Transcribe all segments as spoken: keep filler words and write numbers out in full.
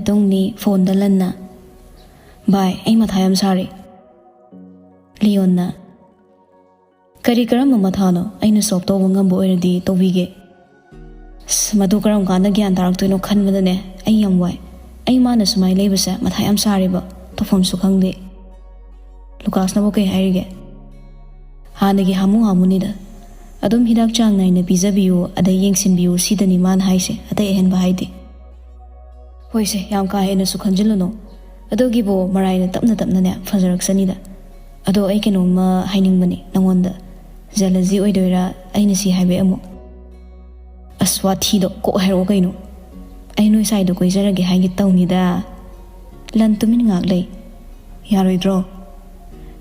ꯇꯨꯡꯅꯤ ꯐꯣꯟꯗ ꯂꯟꯅ, "ꯚꯥꯏ, ꯑꯩ ꯃꯊꯥ ꯌꯥꯝ ꯁꯥꯔꯦ꯫" ꯂꯤꯌꯣꯟꯅ, "ꯀꯔꯤ ꯀꯔꯝꯕ ꯃꯊꯥꯅꯣ? ꯑꯩꯅ ꯁꯣꯜꯕ ꯇꯧꯕ ꯉꯝꯕ ꯑꯣꯏꯔꯗꯤ ꯇꯧꯕꯤꯒꯦ꯫" "ꯑꯁ, ꯃꯗꯨ ꯀꯔꯝ ꯀꯥꯟꯗ ꯒ꯭ꯌꯥꯟ ꯇꯥꯔꯛꯇꯣꯏꯅꯣ ꯈꯟꯕꯗꯅꯦ ꯑꯩ ꯌꯥꯝ ꯋꯥꯏ꯫ ꯑꯩ ꯃꯥꯅ ꯁꯨꯃꯥꯏꯅ ꯂꯩꯕꯁꯦ ꯃꯊꯥ ꯌꯥꯝ ꯁꯥꯔꯤꯕ, ꯇꯧꯐꯝꯁꯨ ꯈꯪꯗꯦ꯫" "ꯂꯨꯀꯥꯁꯅꯕꯨ ꯀꯩ ꯍꯥꯏꯔꯤꯒꯦ?" "ꯍꯥꯟꯅꯒꯤ ꯍꯥꯃꯨ ꯍꯥꯃꯨꯅꯤꯗ꯫ ꯑꯗꯨꯝ ꯍꯤꯗꯥꯛ ꯆꯥꯡ ꯅꯥꯏꯅ ꯄꯤꯖꯕꯤꯌꯨ, ꯑꯗꯩ ꯌꯦꯡꯁꯤꯟꯕꯤꯌꯨ, ꯁꯤꯗꯅꯤ ꯃꯥꯅ ꯍꯥꯏꯁꯦ, ꯑꯇꯩ ꯑꯍꯦꯟꯕ ꯍꯥꯏꯗꯦ꯫" "ꯍꯣꯏꯁꯦ, ꯌꯥꯝ ꯀꯥ ꯍꯦꯟꯅꯁꯨ ꯈꯟꯖꯤꯜꯂꯨꯅꯨ꯫ ꯑꯗꯨꯒꯤꯕꯨ ꯃꯔꯥꯏꯅ ꯇꯞꯅ ꯇꯞꯅꯅꯦ ꯐꯖꯔꯛꯆꯅꯤꯗ꯫ ꯑꯗꯣ ꯑꯩ ꯀꯩꯅꯣꯝꯃ ꯍꯥꯏꯅꯤꯡꯕꯅꯤ ꯅꯉꯣꯟꯗ꯫ ꯖꯦꯂꯁꯤ ꯑꯣꯏꯗꯣꯏꯔꯥ ꯑꯩꯅ ꯁꯤ ꯍꯥꯏꯕꯩ ꯑꯃꯨꯛ?" "ꯑꯁ, ꯋꯥꯊꯤꯗꯣ ꯀꯣꯛ ꯍꯥꯏꯔꯛꯑꯣ ꯀꯩꯅꯣ꯫ ꯑꯩ ꯅꯣꯏ ꯁꯥꯏꯗꯣ ꯀꯣꯏꯖꯔꯒꯦ ꯍꯥꯏꯒꯦ ꯇꯧꯅꯤꯗ꯫" ꯂꯟ ꯇꯨꯃꯤꯟ ꯉꯥꯛ ꯂꯩ꯫ "ꯌꯥꯔꯣꯏꯗ꯭ꯔꯣ?"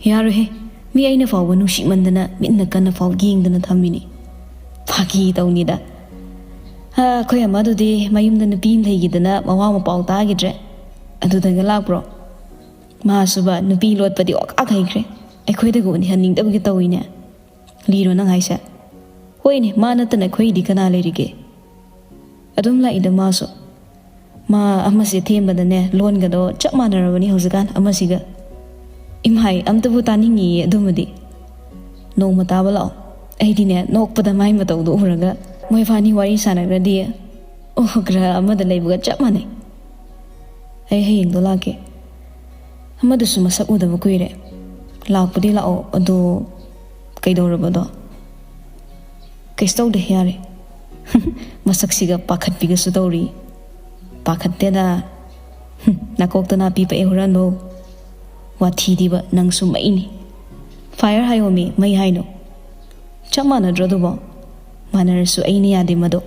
"ꯌꯥꯔꯣꯏꯍꯦ, ꯃꯤ ꯑꯩꯅ ꯐꯥꯎꯕ ꯅꯨꯡꯁꯤꯃꯟꯗꯅ ꯃꯤꯠꯅ ꯀꯟꯅ ꯐꯥꯎ ꯌꯦꯡꯗꯅ ꯊꯝꯃꯤꯅꯤ꯫ ꯐꯥꯒꯤ ꯇꯧꯅꯤꯗ꯫ ꯍꯥ, ꯑꯩꯈꯣꯏ ꯑꯃꯗꯨꯗꯤ ꯃꯌꯨꯝꯗ ꯅꯨꯄꯤ ꯑꯃ ꯂꯩꯈꯤꯗꯅ ꯃꯋꯥ ꯃꯄꯥꯎ ꯇꯥꯈꯤꯗ꯭ꯔꯦ꯫ ꯑꯗꯨꯗꯒ ꯂꯥꯛꯄ꯭ꯔꯣ? ꯃꯥꯁꯨꯕ ꯅꯨꯄꯤ ꯂꯣꯠꯄꯗꯤ ꯑꯣꯀꯥꯛ ꯍꯩꯈ꯭ꯔꯦ꯫ ꯑꯩꯈꯣꯏꯗꯒ ꯎꯅꯍꯟꯅꯤꯡꯗꯕꯒꯤ ꯇꯧꯋꯤꯅꯦ꯫ ꯂꯤꯔꯣ ꯅꯪ ꯍꯥꯏꯁꯦ?" "ꯍꯣꯏꯅꯦ, ꯃꯥ ꯅꯠꯇꯅ ꯑꯩꯈꯣꯏꯗꯤ ꯀꯅꯥ ꯂꯩꯔꯤꯒꯦ?" ꯑꯗꯨꯝ ꯂꯥꯛꯏꯗ ꯃꯥꯁꯨ꯫ ꯃꯥ ꯑꯃꯁꯦ ꯊꯦꯝꯕꯗꯅꯦ ꯂꯣꯟꯒꯗꯣ ꯆꯞ ꯃꯥꯟꯅꯔꯕꯅꯤ ꯍꯧꯖꯤꯛꯀꯥꯟ ꯑꯃꯁꯤꯒ꯫ ꯏꯃꯥꯏ, ꯑꯝꯇꯕꯨ ꯇꯥꯅꯤꯡꯉꯤꯌꯦ ꯑꯗꯨꯃꯗꯤ꯫ ꯅꯣꯡꯃ ꯇꯥꯕ ꯂꯥꯛꯑꯣ꯫ ꯑꯩꯗꯤꯅꯦ ꯅꯣꯛꯄꯗ ꯃꯥꯏ ꯃꯇꯧꯗꯣ ꯎꯔꯒ ꯃꯣꯏꯕꯥꯅꯤ ꯋꯥꯔꯤ ꯁꯥꯟꯅꯈ꯭ꯔꯗꯤ ꯑꯣ ꯒ꯭ꯔꯍ ꯑꯃꯗ ꯂꯩꯕꯒ ꯆꯞ ꯃꯥꯟꯅꯩ꯫ ꯑꯩ ꯍꯌꯦꯡꯗꯣ ꯂꯥꯛꯀꯦ꯫ ꯑꯃꯗꯨꯁꯨ ꯃꯁꯛ ꯎꯗꯕ ꯀꯨꯏꯔꯦ꯫ ꯂꯥꯛꯄꯨꯗꯤ ꯂꯥꯛꯑꯣ, ꯑꯗꯣ ꯀꯩꯗꯧꯔꯕꯗꯣ? ꯀꯩꯁꯨ ꯇꯧꯗꯦ, ꯌꯥꯔꯦ꯫ ꯃꯁꯛꯁꯤꯒ ꯄꯥꯈꯠꯄꯤꯒꯁꯨ ꯇꯧꯔꯤ꯫ ꯄꯥꯈꯠꯇꯦꯗ꯫ ꯍꯨꯝ, ꯅꯥꯀꯣꯛꯇ ꯅꯥꯄꯤ ꯄꯛꯑꯦ ꯍꯨꯔꯥꯟꯕꯧ꯫ ꯋꯥꯊꯤꯗꯤꯕ, ꯅꯪꯁꯨ ꯃꯩꯅꯤ꯫ Fire ꯍꯥꯏꯌꯣꯃꯤ, ꯃꯩ ꯍꯥꯏꯅꯣ꯫ ꯆꯞ ꯃꯥꯟꯅꯗ꯭ꯔꯣ ꯑꯗꯨꯕꯣ? ꯃꯥꯟꯅꯔꯁꯨ ꯑꯩꯅ ꯌꯥꯗꯦ ꯃꯗꯣ꯫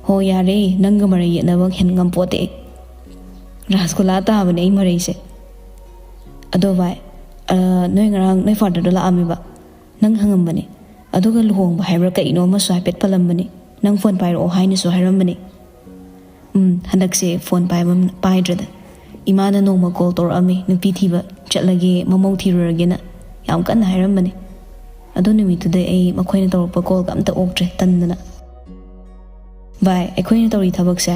ꯍꯣ ꯌꯥꯔꯦ, ꯅꯪꯒ ꯃꯔꯩ ꯌꯦꯠꯅꯕ ꯍꯦꯟ ꯉꯝꯄꯣꯠꯇꯦ ꯑꯩ꯫ ꯔꯥꯁꯒꯨꯂꯥ ꯇꯥꯕꯅꯦ ꯑꯩ ꯃꯔꯩꯁꯦ꯫ ꯑꯗꯣ ꯚꯥꯏ, ꯑ, ꯅꯣꯏ ꯉꯔꯥꯡ ꯅꯣꯏ fatherꯗꯣ ꯂꯥꯛꯑꯝꯃꯦꯕ꯫ ꯅꯪ ꯍꯪꯉꯝꯕꯅꯦ꯫ ꯑꯗꯨꯒ ꯂꯨꯍꯣꯡꯕ ꯍꯥꯏꯕ꯭ꯔꯥ ꯀꯩꯅꯣ ꯑꯃꯁꯨ ꯍꯥꯏꯐꯦꯠ ꯄꯜꯂꯝꯕꯅꯦ꯫ ꯅꯪ phone ꯄꯥꯏꯔꯛꯑꯣ ꯍꯥꯏꯅꯁꯨ ꯍꯥꯏꯔꯝꯕꯅꯦ꯫ ꯎꯝ, ꯍꯟꯗꯛꯁꯦ phone ꯄꯥꯏꯕ-, ꯄꯥꯏꯗ꯭ꯔꯦꯗ꯫ ꯏꯃꯥꯅ ꯅꯣꯡꯃ call ꯇꯧꯔꯛꯑꯝꯃꯤ, ꯅꯨꯄꯤ ꯊꯤꯕ ꯆꯠꯂꯒꯦ, ꯃꯃꯧ ꯊꯤꯔꯨꯔꯒꯦꯅ ꯌꯥꯝ ꯀꯟꯅ ꯍꯥꯏꯔꯝꯕꯅꯦ꯫ ꯑꯗꯨ ꯅꯨꯃꯤꯠꯇꯨꯗꯩ ꯑꯩ ꯃꯈꯣꯏꯅ ꯇꯧꯔꯛꯄ callꯒ ꯑꯝꯇ ꯑꯣꯛꯇ꯭ꯔꯦ, ꯇꯟꯗꯅ꯫ ꯚꯥꯏ, ꯑꯩꯈꯣꯏꯅ ꯇꯧꯔꯤ ꯊꯕꯛꯁꯦ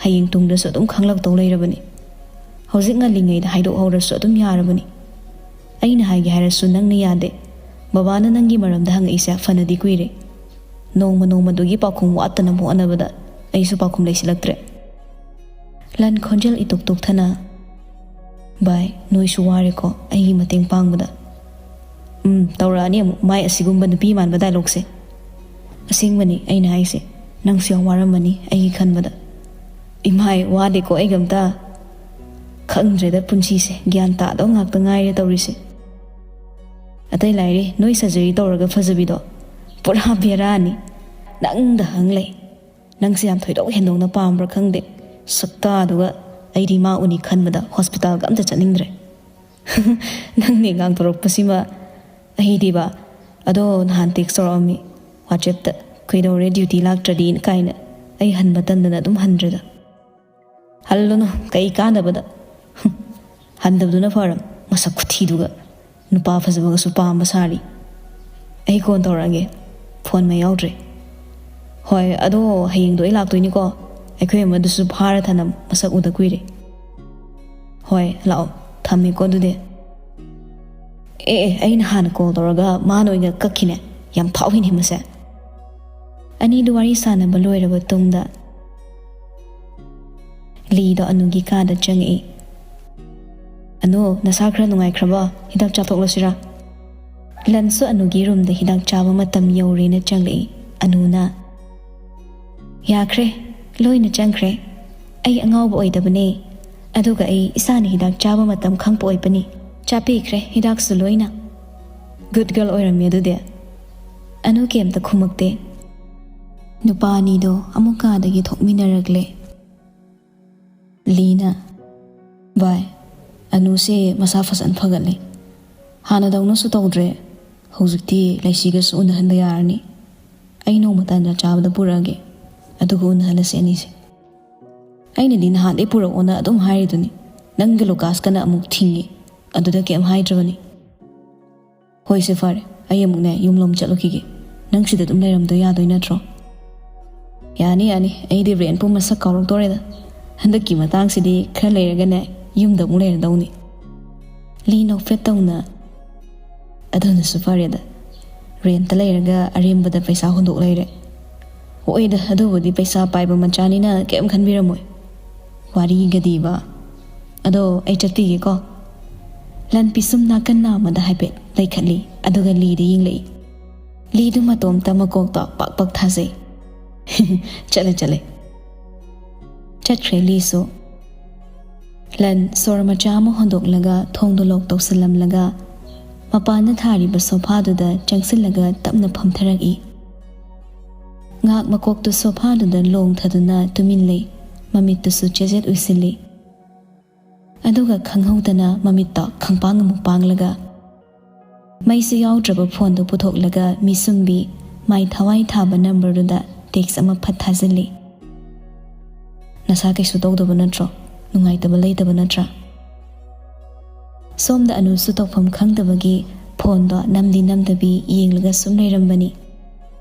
ꯍꯌꯦꯡ ꯇꯨꯡꯗꯁꯨ ꯑꯗꯨꯝ ꯈꯪꯂꯛꯇꯧ ꯂꯩꯔꯕꯅꯤ꯫ ꯍꯧꯖꯤꯛ ꯉꯜꯂꯤꯉꯩꯗ ꯍꯥꯏꯗꯣꯛꯍꯧꯔꯁꯨ ꯑꯗꯨꯝ ꯌꯥꯔꯕꯅꯤ꯫ ꯑꯩꯅ ꯍꯥꯏꯒꯦ ꯍꯥꯏꯔꯁꯨ ꯅꯪꯅ ꯌꯥꯗꯦ꯫ ꯕꯕꯥꯅ ꯅꯪꯒꯤ ꯃꯔꯝꯗ ꯍꯪꯉꯛꯏꯁꯦ ꯐꯅꯗꯤ ꯀꯨꯏꯔꯦ꯫ ꯅꯣꯡꯃ ꯅꯣꯡꯃꯗꯨꯒꯤ ꯄꯥꯎꯈꯨꯝ ꯋꯥꯠꯇꯅꯕ ꯍꯣꯠꯅꯕꯗ ꯑꯩꯁꯨ ꯄꯥꯎꯈꯨꯝ ꯂꯩꯁꯤꯜꯂꯛꯇ꯭ꯔꯦ꯫ ꯂꯟ ꯈꯣꯟꯖꯦꯜ ꯏꯇꯣꯛ ꯇꯣꯛꯊꯅ, "ꯚꯥꯏ, ꯅꯣꯏꯁꯨ ꯋꯥꯔꯦꯀꯣ ꯑꯩꯒꯤ ꯃꯇꯦꯡ ꯄꯥꯡꯕꯗ?" "ꯎꯝ, ꯇꯧꯔꯛꯑꯅꯤ ꯑꯃꯨꯛ ꯃꯥꯏ ꯑꯁꯤꯒꯨꯝꯕ ꯅꯨꯄꯤ ꯃꯥꯟꯕ ꯗꯥꯏꯂꯣꯛꯁꯦ꯫ ꯑꯁꯦꯡꯕꯅꯤ ꯑꯩꯅ ꯍꯥꯏꯁꯦ, ꯅꯪꯁꯨ ꯌꯥꯝ ꯋꯥꯔꯝꯃꯅꯤ ꯑꯩꯒꯤ ꯈꯟꯕꯗ꯫ ꯏꯃꯥꯏ, ꯋꯥꯗꯦꯀꯣ ꯑꯩꯒ ꯑꯝꯇ꯫ ꯈꯪꯗ꯭ꯔꯦꯗ ꯄꯨꯟꯁꯤꯁꯦ, ꯒ꯭ꯌꯥꯟ ꯇꯥꯗꯧ ꯉꯥꯛꯇ ꯉꯥꯏꯔꯦ ꯇꯧꯔꯤꯁꯦ꯫ ꯑꯇꯩ ꯂꯥꯏꯔꯤ, ꯅꯣꯏ ꯁꯔꯖꯔꯤ ꯇꯧꯔꯒ ꯐꯖꯕꯤꯗꯣ ꯄꯨꯔꯥ ꯕꯦꯔꯥꯅꯤ꯫ ꯅꯪꯗ ꯍꯪ ꯂꯩ꯫ ꯅꯪꯁꯦ ꯌꯥꯝ ꯊꯣꯏꯗꯣꯛ ꯍꯦꯟꯗꯣꯛꯅ ꯄꯥꯝꯕ꯭ꯔꯥ ꯈꯪꯗꯦ꯫ ꯁꯛꯇꯥꯗꯨꯒ ꯑꯩꯗꯤ ꯃꯥ ꯎꯅꯤ ꯈꯟꯕꯗ ꯍꯣꯁꯄꯤꯇꯥꯜꯒ ꯑꯝꯇ ꯆꯠꯅꯤꯡꯗ꯭ꯔꯦ꯫ ꯅꯪꯅꯦ ꯉꯥꯡꯊꯣꯔꯛꯄꯁꯤꯃ꯫ ꯑꯩꯗꯤꯕ, ꯑꯗꯣ ꯅꯍꯥꯟ ꯇꯦꯛꯁ ꯇꯧꯔꯛꯑꯝꯃꯤ ꯋꯥꯆꯦꯞꯇ, "ꯀꯩꯗꯧꯔꯦ ꯗ꯭ꯌꯨꯇꯤ ꯂꯥꯛꯇ꯭ꯔꯗꯤ?" ꯀꯥꯏꯅ꯫ ꯑꯩ ꯍꯟꯕ ꯇꯟꯗꯅ ꯑꯗꯨꯝ ꯍꯟꯗ꯭ꯔꯦꯗ꯫ ꯍꯜꯂꯨꯅꯨ, ꯀꯩ ꯀꯥꯟꯅꯕꯗ? ꯍꯟꯗꯕꯗꯨꯅ ꯐꯔꯝ, ꯃꯁꯛ ꯈꯨꯊꯤꯗꯨꯒ꯫ ꯅꯨꯄꯥ ꯐꯖꯕꯒꯁꯨ ꯄꯥꯝꯕ ꯁꯥꯔꯤ꯫ ꯑꯩ ꯀꯣꯟ ꯇꯧꯔꯛꯑꯒꯦ, ꯐꯣꯟ ꯃꯩ ꯌꯥꯎꯗ꯭ꯔꯦ꯫ ꯍꯣꯏ, ꯑꯗꯣ ꯍꯌꯦꯡꯗꯣ ꯑꯩ ꯂꯥꯛꯇꯣꯏꯅꯤꯀꯣ꯫ ꯑꯩꯈꯣꯏ ꯑꯃꯗꯨꯁꯨ ꯐꯥꯔ ꯊꯅꯝ, ꯃꯁꯛ ꯎꯗ ꯀꯨꯏꯔꯦ꯫ ꯍꯣꯏ, ꯂꯥꯛꯑꯣ, ꯊꯝꯃꯦꯀꯣ ꯑꯗꯨꯗꯤ꯫ ꯑꯦ ꯑꯦ, ꯑꯩꯅ ꯍꯥꯟꯅ ꯀꯣꯜ ꯇꯧꯔꯒ ꯃꯥꯅ ꯑꯣꯏꯅ ꯀꯛꯈꯤꯅꯦ꯫ ꯌꯥꯝ ꯐꯥꯎꯏꯅꯦ ꯃꯁꯦ꯫ ꯑꯅꯤꯗꯨ ꯋꯥꯔꯤ ꯁꯥꯟꯅꯕ ꯂꯣꯏꯔꯕ ꯇꯨꯡꯗ ꯂꯤꯗꯣ ꯑꯅꯨꯒꯤ ꯀꯥꯗ ꯆꯪꯉꯛꯏ꯫ "ꯑꯅꯨ, ꯅꯁꯥ ꯈꯔ ꯅꯨꯡꯉꯥꯏꯈ꯭ꯔꯕꯣ? ꯍꯤꯗꯥꯛ ꯆꯥꯊꯣꯛꯂꯁꯤꯔꯥ?" ꯂꯟꯁꯨ ꯑꯅꯨꯒꯤ ꯔꯨꯝꯗ ꯍꯤꯗꯥꯛ ꯆꯥꯕ ꯃꯇꯝ ꯌꯧꯔꯦꯅ ꯆꯪꯂꯛꯏ꯫ ꯑꯅꯨꯅ, "ꯌꯥꯈ꯭ꯔꯦ, ꯂꯣꯏꯅ ꯆꯪꯈ꯭ꯔꯦ꯫ ꯑꯩ ꯑꯉꯥꯎꯕ ꯑꯣꯏꯗꯕꯅꯦ꯫ ꯑꯗꯨꯒ ꯑꯩ ꯏꯁꯥꯅ ꯍꯤꯗꯥꯛ ꯆꯥꯕ ꯃꯇꯝ ꯈꯪꯕ ꯑꯣꯏꯕꯅꯤ꯫ ꯆꯥꯕꯤꯈ꯭ꯔꯦ ꯍꯤꯗꯥꯛꯁꯨ ꯂꯣꯏꯅ꯫ ꯒꯨꯗ ꯒꯔꯜ ꯑꯣꯏꯔꯝꯃꯦ ꯑꯗꯨꯗꯤ꯫" ꯑꯅꯨ ꯀꯩꯝꯇ ꯈꯨꯝꯃꯛꯇꯦ꯫ ꯅꯨꯄꯥ ꯑꯅꯤꯗꯣ ꯑꯃꯨꯛ ꯀꯥꯗꯒꯤ ꯊꯣꯛꯃꯤꯟꯅꯔꯛꯂꯦ꯫ ꯂꯤꯅ, "ꯚꯥꯏ, ꯑꯅꯨꯁꯦ ꯃꯁꯥ ꯐꯖꯅ ꯐꯒꯠꯂꯦ꯫ ꯍꯥꯟꯅꯗꯧꯅꯁꯨ ꯇꯧꯗ꯭ꯔꯦ꯫ ꯍꯧꯖꯤꯛꯇꯤ ꯂꯩꯁꯤꯒꯁꯨ ꯎꯅꯍꯟꯕ ꯌꯥꯔꯅꯤ꯫ ꯑꯩ ꯅꯣꯡꯃ ꯇꯟꯖꯥ ꯆꯥꯕꯗ ꯄꯨꯔꯛꯑꯒꯦ, ꯑꯗꯨꯒ ꯎꯅꯍꯜꯂꯁꯦ ꯑꯅꯤꯁꯦ꯫ ꯑꯩꯅꯗꯤ ꯅꯍꯥꯟꯗꯩ ꯄꯨꯔꯛꯑꯣꯅ ꯑꯗꯨꯝ ꯍꯥꯏꯔꯤꯗꯨꯅꯤ꯫ ꯅꯪꯒ ꯂꯨꯀꯥꯁꯀꯅ ꯑꯃꯨꯛ ꯊꯤꯡꯉꯤ꯫ ꯑꯗꯨꯗ ꯀꯩꯝ ꯍꯥꯏꯗ꯭ꯔꯕꯅꯤ꯫" "ꯍꯣꯏꯁꯦ, ꯐꯔꯦ, ꯑꯩ ꯑꯃꯨꯛꯅꯦ ꯌꯨꯝꯂꯣꯝ ꯆꯠꯂꯨꯈꯤꯒꯦ꯫ ꯅꯪ ꯁꯤꯗ ꯑꯗꯨꯝ ꯂꯩꯔꯝꯗꯣꯏ ꯌꯥꯗꯣꯏ ꯅꯠꯇ꯭ꯔꯣ?" "ꯌꯥꯅꯤ, ꯌꯥꯅꯤ, ꯑꯩꯗꯤ ꯔꯦꯟ ꯄꯨꯝ ꯃꯁꯛ ꯀꯥꯎꯔꯛꯇꯣꯔꯦꯗ꯫ ꯍꯟꯗꯛꯀꯤ ꯃꯇꯥꯡꯁꯤꯗꯤ ꯈꯔ ꯂꯩꯔꯒꯅꯦ ꯌꯨꯝꯗ ꯑꯃꯨꯛ ꯂꯩꯔꯗꯧꯅꯤ"꯫ ꯂꯤ ꯅꯣꯛꯐꯦꯠ ꯇꯧꯅ, "ꯑꯗꯨꯅꯁꯨ ꯐꯔꯦꯗ, ꯔꯦꯟꯇ ꯂꯩꯔꯒ ꯑꯔꯦꯝꯕꯗ ꯄꯩꯁꯥ ꯍꯨꯟꯗꯣꯛ ꯂꯩꯔꯦ꯫ ꯍꯣꯏꯗ, ꯑꯗꯨꯕꯨꯗꯤ ꯄꯩꯁꯥ ꯄꯥꯏꯕ ꯃꯆꯥꯅꯤꯅ ꯀꯩꯝ ꯈꯟꯕꯤꯔꯝꯃꯣꯏ꯫ ꯋꯥꯔꯤꯒꯗꯤꯕ꯫ ꯑꯗꯣ ꯑꯩ ꯆꯠꯄꯤꯒꯦꯀꯣ"꯫ ꯂꯟ ꯄꯤꯁꯨꯝ ꯅꯥꯀꯟ ꯅꯥꯝꯃꯗ ꯍꯥꯏꯐꯦꯠ ꯂꯩꯈꯠꯂꯤ, ꯑꯗꯨꯒ ꯂꯤꯗ ꯌꯦꯡꯂꯛꯏ꯫ ꯂꯤꯗꯨ ꯃꯇꯣꯝꯇ ꯃꯀꯣꯛꯇ ꯄꯥꯛ ꯄꯥꯛ ꯊꯥꯖꯩ꯫ "ꯆꯠꯂꯦ, ꯆꯠꯂꯦ"꯫ ꯆꯠꯈ꯭ꯔꯦ ꯂꯤꯁꯨ꯫ ꯂꯟ ꯁꯣꯔ ꯃꯆꯥ ꯑꯃ ꯍꯣꯟꯗꯣꯛꯂꯒ ꯊꯣꯡꯗꯣ ꯂꯣꯛ ꯇꯧꯁꯤꯜꯂꯝꯂꯒ ꯃꯄꯥꯟꯗ ꯊꯥꯔꯤꯕ ꯁꯣꯐꯥꯗꯨꯗ ꯆꯪꯁꯤꯜꯂꯒ ꯇꯞꯅ ꯐꯝꯊꯔꯛꯏ꯫ ꯉꯥꯛ ꯃꯀꯣꯛꯇꯨ ꯁꯣꯐꯥꯗꯨꯗ ꯂꯣꯡꯊꯗꯨꯅ ꯇꯨꯃꯤꯟ ꯂꯩ, ꯃꯃꯤꯠꯇꯨꯁꯨ ꯆꯦꯖꯦꯠ ꯎꯏꯁꯤꯜꯂꯤ꯫ ꯑꯗꯨꯒ ꯈꯪꯍꯧꯗꯅ ꯃꯃꯤꯠꯇꯣ ꯈꯪꯄꯥꯡ ꯑꯃꯨꯛ ꯄꯥꯡꯂꯒ ꯃꯩꯁꯨ ꯌꯥꯎꯗ꯭ꯔꯕ ꯐꯣꯟꯗꯨ ꯄꯨꯊꯣꯛꯂꯒ ꯃꯤꯁꯨꯝꯕꯤ ꯃꯥꯏ ꯊꯋꯥꯏ ꯊꯥꯕ ꯅꯝꯕꯔꯗꯨꯗ ꯇꯦꯛꯁ ꯑꯃ ꯐꯠ ꯊꯥꯖꯤꯜꯂꯤ꯫ "ꯅꯁꯥ ꯀꯩꯁꯨ ꯇꯧꯗꯕ ꯅꯠꯇ꯭ꯔꯣ? ꯅꯨꯡꯉꯥꯏꯇꯕ ꯂꯩꯇꯕ ꯅꯠꯇ꯭ꯔꯥ?" ꯁꯣꯝꯗ ꯑꯅꯨꯁꯨ ꯇꯧꯐꯝ ꯈꯪꯗꯕꯒꯤ ꯐꯣꯟꯗꯣ ꯅꯝꯗꯤ ꯅꯝꯗꯕꯤ ꯌꯦꯡꯂꯒ ꯁꯨꯝ ꯂꯩꯔꯝꯕꯅꯤ꯫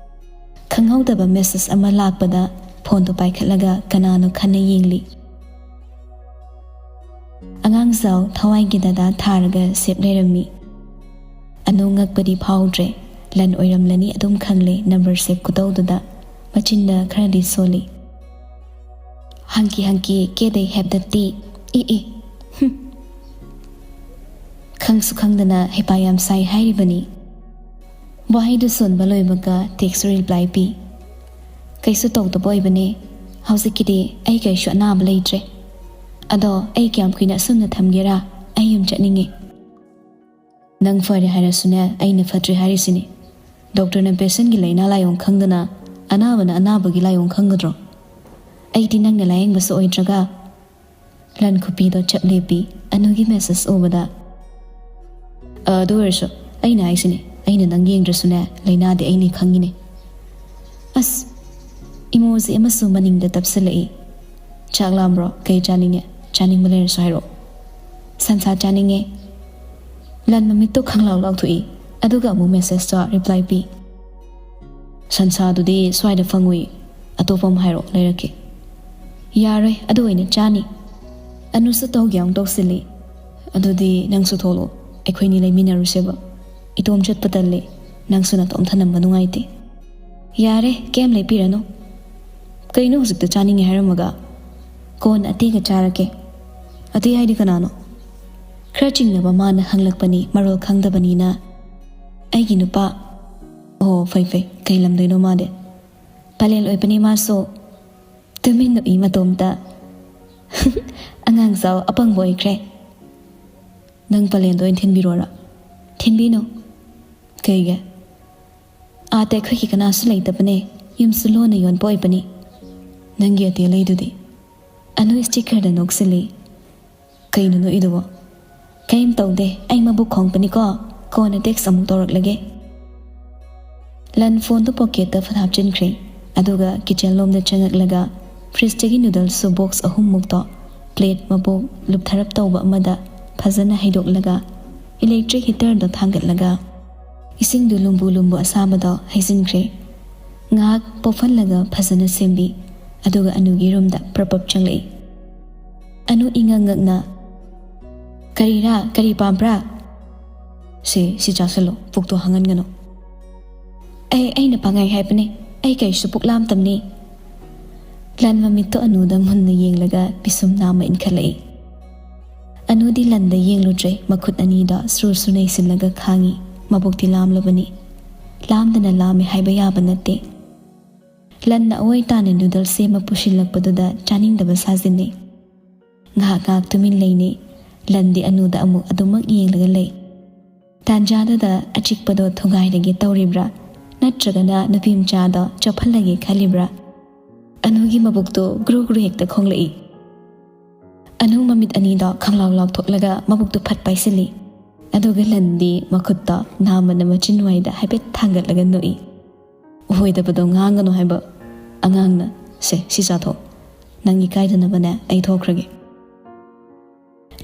ꯈꯪꯍꯧꯗꯕ ꯃꯦꯁꯦꯖ ꯑꯃ ꯂꯥꯛꯄꯗ ꯐꯣꯟꯗꯣ ꯄꯥꯏꯈꯠꯂꯒ ꯀꯅꯥꯅꯣ ꯈꯟꯅ ꯌꯦꯡꯂꯤ꯫ ꯑꯉꯥꯡꯖꯥꯎ ꯊꯋꯥꯏꯒꯤ ꯗꯗꯥ ꯊꯥꯔꯒ ꯁꯦꯞ ꯂꯩꯔꯝꯃꯤ꯫ ꯑꯅꯨ ꯉꯛꯄꯗꯤ ꯐꯥꯎꯗ꯭ꯔꯦ, ꯂꯟ ꯑꯣꯏꯔꯝꯂꯅꯤ ꯑꯗꯨꯝ ꯈꯪꯂꯦ ꯅꯝꯕꯔ ꯁꯦꯞ ꯈꯨꯇꯧꯗꯨꯗ꯫ ꯃꯆꯤꯟꯗ ꯈꯔꯗꯤ ꯁꯣꯜꯂꯤ꯫ "ꯍꯪꯀꯤ ꯍꯪꯀꯤ ꯀꯦꯗꯩ ꯍꯦꯞꯗꯠꯇꯤ꯫ E E. ꯍꯨꯝ"꯫ ꯈꯪꯁꯨ ꯈꯪꯗꯅ ꯍꯩꯄꯥ ꯌꯥꯝ ꯁꯥꯏ ꯍꯥꯏꯔꯤꯕꯅꯤ꯫ ꯋꯥꯍꯩꯗꯨ ꯁꯣꯟꯕ ꯂꯣꯏꯕꯒ ꯇꯦꯛꯁꯁꯨ ꯔꯤꯄ꯭ꯂꯥꯏ ꯄꯤ꯫ "ꯀꯩꯁꯨ ꯇꯧꯗꯕ ꯑꯣꯏꯕꯅꯦ꯫ ꯍꯧꯖꯤꯛꯀꯤꯗꯤ ꯑꯩ ꯀꯩꯁꯨ ꯑꯅꯥꯕ ꯂꯩꯇ꯭ꯔꯦ꯫ ꯑꯗꯣ ꯑꯩ ꯀꯌꯥꯝ ꯀꯨꯏꯅ ꯑꯁꯨꯝꯅ ꯊꯝꯒꯦꯔꯥ? ꯑꯩ ꯌꯨꯝ ꯆꯠꯅꯤꯡꯉꯦ"꯫ "ꯅꯪ ꯐꯔꯦ ꯍꯥꯏꯔꯁꯨꯅꯦ, ꯑꯩꯅ ꯐꯠꯇ꯭ꯔꯦ ꯍꯥꯏꯔꯤꯁꯤꯅꯤ꯫ ꯗꯣꯛꯇꯔꯅ ꯄꯦꯁꯦꯟꯒꯤ ꯂꯥꯏꯅꯥ ꯂꯥꯏꯑꯣꯡ ꯈꯪꯗꯅ, ꯑꯅꯥꯕꯅ ꯑꯅꯥꯕꯒꯤ ꯂꯥꯏꯑꯣꯡ ꯈꯪꯒꯗ꯭ꯔꯣ? ꯑꯩꯗꯤ ꯅꯪꯅ ꯂꯥꯌꯦꯡꯕꯁꯨ ꯑꯣꯏꯗ꯭ꯔꯒ"꯫ ꯂꯟ ꯈꯨꯄꯤꯗꯣ ꯆꯞ ꯂꯦꯞꯄꯤ ꯑꯅꯨꯒꯤ ꯃꯦꯁꯦꯖ ꯎꯕꯗ꯫ "ꯑ, ꯑꯗꯨ ꯑꯣꯏꯔꯁꯨ ꯑꯩꯅ ꯍꯥꯏꯁꯤꯅꯦ, ꯑꯩꯅ ꯅꯪ ꯌꯦꯡꯗ꯭ꯔꯁꯨꯅꯦ, ꯂꯥꯏꯅꯥꯗꯤ ꯑꯩꯅ ꯈꯪꯉꯤꯅꯦ"꯫ ꯑꯁ! ꯏꯃꯣꯖꯤ ꯑꯃꯁꯨ ꯃꯅꯤꯡꯗ ꯇꯞꯁꯤꯜꯂꯛꯏ꯫ "ꯆꯥꯛ ꯂꯥꯝꯕ꯭ꯔꯣ? ꯀꯩ ꯆꯥꯅꯤꯡꯉꯦ? ꯆꯥꯅꯤꯡꯕ ꯂꯩꯔꯁꯨ ꯍꯥꯏꯔꯛꯑꯣ"꯫ "ꯁꯟꯁꯥ ꯆꯥꯅꯤꯡꯉꯦ"꯫ ꯂꯟ ꯃꯃꯤꯠꯇꯣ ꯈꯪꯂꯥꯎ ꯂꯥꯎꯊꯣꯛꯏ, ꯑꯗꯨꯒ ꯑꯃꯨꯛ ꯃꯦꯁꯦꯖꯇ ꯔꯤꯄ꯭ꯂꯥꯏ ꯄꯤ꯫ "ꯁꯟꯁꯥꯗꯨꯗꯤ ꯁ꯭ꯋꯥꯏꯗ ꯐꯪꯉꯨꯏ꯫ ꯑꯇꯣꯞꯄ ꯑꯃ ꯍꯥꯏꯔꯛꯑꯣ, ꯂꯩꯔꯛꯀꯦ꯫ ꯌꯥꯔꯣꯏ, ꯑꯗꯨ ꯑꯣꯏꯅ ꯆꯥꯅꯤ꯫ ꯑꯅꯨꯁꯨ ꯇꯧꯒꯦ ꯑꯃꯨꯛ ꯇꯧꯁꯤꯜꯂꯤ꯫ ꯑꯗꯨꯗꯤ ꯅꯪꯁꯨ ꯊꯣꯛꯂꯛꯑꯣ, ꯑꯩꯈꯣꯏꯅꯤ ꯂꯩꯃꯤꯟꯅꯔꯨꯁꯦꯕ꯫ ꯏꯇꯣꯝ ꯆꯠꯄ ꯇꯜꯂꯦ, ꯅꯪꯁꯨ ꯅꯇꯣꯝ ꯊꯅꯝꯕ ꯅꯨꯡꯉꯥꯏꯇꯦ꯫ ꯌꯥꯔꯦ, ꯀꯩꯝ ꯂꯩꯕꯤꯔꯅꯨ꯫ ꯀꯩꯅꯣ ꯍꯧꯖꯤꯛꯇ ꯆꯥꯅꯤꯡꯉꯦ ꯍꯥꯏꯔꯝꯃꯒ? ꯀꯣꯟꯅ ꯑꯇꯩꯒ ꯆꯥꯔꯛꯀꯦ꯫ ꯑꯇꯩ ꯍꯥꯏꯗꯤ ꯀꯅꯥꯅꯣ? ꯈꯔ ꯆꯤꯡꯅꯕ ꯃꯥꯅ ꯍꯪꯂꯛꯄꯅꯤ, ꯃꯔꯣꯜ ꯈꯪꯗꯕꯅꯤꯅ꯫ ꯑꯩꯒꯤ ꯅꯨꯄꯥ꯫ ꯑꯣ, ꯐꯩ ꯐꯩ, ꯀꯩ ꯂꯝꯗꯩꯅꯣ ꯃꯥꯗꯤ? ꯄꯂꯦꯜ ꯑꯣꯏꯕꯅꯤ ꯃꯥꯁꯨ꯫ ꯇꯨꯃꯤꯟ ꯅꯣꯛꯏ ꯃꯇꯣꯝꯇ꯫ ꯑꯉꯥꯡ ꯆꯥꯎ ꯑꯄꯪꯕ ꯑꯣꯏꯈ꯭ꯔꯦ꯫ ꯅꯪ ꯄꯂꯦꯜꯗ ꯑꯣꯏꯅ ꯊꯤꯟꯕꯤꯔꯣꯔꯥ? ꯊꯤꯟꯕꯤꯅꯨ꯫ ꯀꯩꯒꯤ? ꯑꯥꯗ ꯑꯩꯈꯣꯏꯒꯤ ꯀꯅꯥꯁꯨ ꯂꯩꯇꯕꯅꯦ, ꯌꯨꯝꯁꯨ ꯂꯣꯟꯅ ꯌꯣꯟꯕ ꯑꯣꯏꯕꯅꯤ꯫ ꯅꯪꯒꯤ ꯑꯇꯦ ꯂꯩꯗꯨꯗꯤ? ꯑꯅꯨ ꯁ꯭ꯇꯤꯀꯔꯗ ꯅꯣꯛꯁꯤꯜꯂꯤ꯫ ꯀꯩꯅꯣ ꯅꯣꯛꯏꯗꯨꯕꯣ? ꯀꯩꯝ ꯇꯧꯗꯦ, ꯑꯩ ꯃꯕꯨꯛ ꯈꯣꯡꯕꯅꯤꯀꯣ, ꯀꯣꯟꯅ ꯇꯦꯛꯁ ꯑꯃꯨꯛ ꯇꯧꯔꯛꯂꯒꯦ꯫ ꯂꯟ ꯐꯣꯟꯗꯨ ꯄꯣꯀꯦꯠꯇ ꯐꯠ ꯍꯥꯞꯆꯤꯟꯈ꯭ꯔꯦ, ꯑꯗꯨꯒ ꯀꯤꯆꯟ ꯂꯣꯝꯗ ꯆꯪꯉꯛꯂꯒ ꯐ꯭ꯔꯤꯖꯇꯒꯤ ꯅꯨꯗꯜꯁ ꯕꯣꯛꯁ ꯑꯍꯨꯝꯃꯨꯛꯇꯣ ꯄ꯭ꯂꯦꯠ ꯃꯕꯣꯛ ꯂꯨꯞꯊꯔꯞ ꯇꯧꯕ ꯑꯃꯗ ꯐꯖꯅ ꯍꯩꯗꯣꯛꯂꯒ ꯏꯂꯦꯛꯇ꯭ꯔꯤꯛ ꯍꯤꯇꯔꯗꯣ ꯊꯥꯡꯒꯠꯂꯒ ꯏꯁꯤꯡꯗꯨ ꯂꯨꯝꯕꯨ ꯂꯨꯝꯕꯨ ꯑꯁꯥꯕꯗꯣ ꯍꯩꯖꯤꯟꯈ꯭ꯔꯦ꯫ ꯉꯥꯏꯍꯥꯛ ꯄꯣꯞꯍꯜꯂꯒ ꯐꯖꯅ ꯁꯦꯝꯕꯤ, ꯑꯗꯨꯒ ꯑꯅꯨꯒꯤ ꯔꯨꯝꯗ ꯄ꯭ꯔꯞ ꯄ꯭ꯔꯞ ꯆꯪꯂꯛꯏ꯫ ꯑꯅꯨ ꯏꯉꯛ ꯉꯛꯅ, "ꯀꯔꯤꯔꯥ? ꯀꯔꯤ ꯄꯥꯝꯕ꯭ꯔꯥ?" "ꯁꯦ, ꯁꯤ ꯆꯥꯁꯜꯂꯣ, ꯄꯨꯛꯇꯣ ꯍꯥꯡꯍꯟꯒꯅꯨ꯫" "ꯑꯦ, ꯑꯩꯅ ꯄꯥꯡꯉꯥꯏ ꯍꯥꯏꯕꯅꯦ, ꯑꯩ ꯀꯔꯤꯁꯨ ꯄꯨꯛ ꯂꯥꯝꯇꯝꯅꯤ꯫" ꯂꯟ ꯃꯃꯤꯠꯇꯣ ꯑꯅꯨꯗ ꯃꯨꯟꯅ ꯌꯦꯡꯂꯒ ꯄꯤꯁꯨꯝ ꯅꯥꯝꯃ ꯏꯟꯈꯠꯂꯛꯏ꯫ ꯑꯅꯨꯗꯤ ꯂꯟꯗ ꯌꯦꯡꯂꯨꯗ꯭ꯔꯦ, ꯃꯈꯨꯠ ꯑꯅꯤꯗꯣ ꯁ꯭ꯔꯨ ꯁ꯭ꯔꯨ ꯅꯩꯁꯤꯜꯂꯒ ꯈꯥꯡꯉꯤ꯫ ꯃꯕꯨꯛꯇꯤ ꯂꯥꯝꯂꯕꯅꯤ꯫ ꯂꯥꯝꯗꯅ ꯂꯥꯝꯃꯦ ꯍꯥꯏꯕ ꯌꯥꯕ ꯅꯠꯇꯦ꯫ ꯂꯟꯅ ꯑꯋꯣꯏ ꯇꯥꯅ ꯅꯨꯗꯜꯁ ꯁꯦꯝꯃ ꯄꯨꯁꯤꯜꯂꯛꯄꯗꯨꯗ ꯆꯥꯅꯤꯡꯗꯕ ꯁꯥꯖꯤꯟꯅꯩ꯫ ꯉꯥꯏꯍꯥꯛ ꯉꯥꯏꯍꯥꯛ ꯇꯨꯃꯤꯟ ꯂꯩꯅꯩ꯫ ꯂꯟꯗꯤ ꯑꯅꯨꯗ ꯑꯃꯨꯛ ꯑꯗꯨꯃꯛ ꯌꯦꯡꯂꯒ ꯂꯩ꯫ ꯇꯥꯟꯖꯥꯗꯨꯗ ꯑꯆꯤꯛꯄꯗꯣ ꯊꯨꯒꯥꯏꯔꯒꯦ ꯇꯧꯔꯤꯕ꯭ꯔꯥ? ꯅꯠꯇ꯭ꯔꯒꯅ ꯅꯨꯄꯤ ꯃꯆꯥꯗꯣ ꯆꯣꯞꯍꯜꯂꯒꯦ ꯈꯜꯂꯤꯕ꯭ꯔꯥ? ꯑꯅꯨꯒꯤ ꯃꯕꯨꯛꯇꯣ ꯒ꯭ꯔꯨ ꯒ꯭ꯔꯨ ꯍꯦꯛꯇ ꯈꯣꯡꯂꯛꯏ꯫ ꯑꯅꯨ ꯃꯃꯤꯠ ꯑꯅꯤꯗꯣ ꯈꯪꯂꯥꯎ ꯂꯥꯎꯊꯣꯛꯂꯒ ꯃꯕꯨꯛꯇꯣ ꯐꯠ ꯄꯥꯏꯁꯤꯜꯂꯤ꯫ ꯑꯗꯨꯒ ꯂꯟꯗꯤ ꯃꯈꯨꯠꯇꯣ ꯅꯥꯝꯃꯅ ꯃꯆꯤꯟ ꯋꯥꯏꯗ ꯍꯥꯏꯐꯦꯠ ꯊꯥꯡꯒꯠꯂꯒ ꯅꯣꯛꯏ꯫ ꯑꯣꯏꯗꯕꯗꯣ ꯉꯥꯡꯒꯅꯨ ꯍꯥꯏꯕ ꯑꯉꯥꯡꯅ꯫ "ꯁꯦ, ꯁꯤ ꯆꯥꯊꯣꯛ꯫ ꯅꯪ ꯏꯀꯥꯏꯗꯅꯕꯅꯦ, ꯑꯩ ꯊꯣꯛꯈ꯭ꯔꯒꯦ꯫"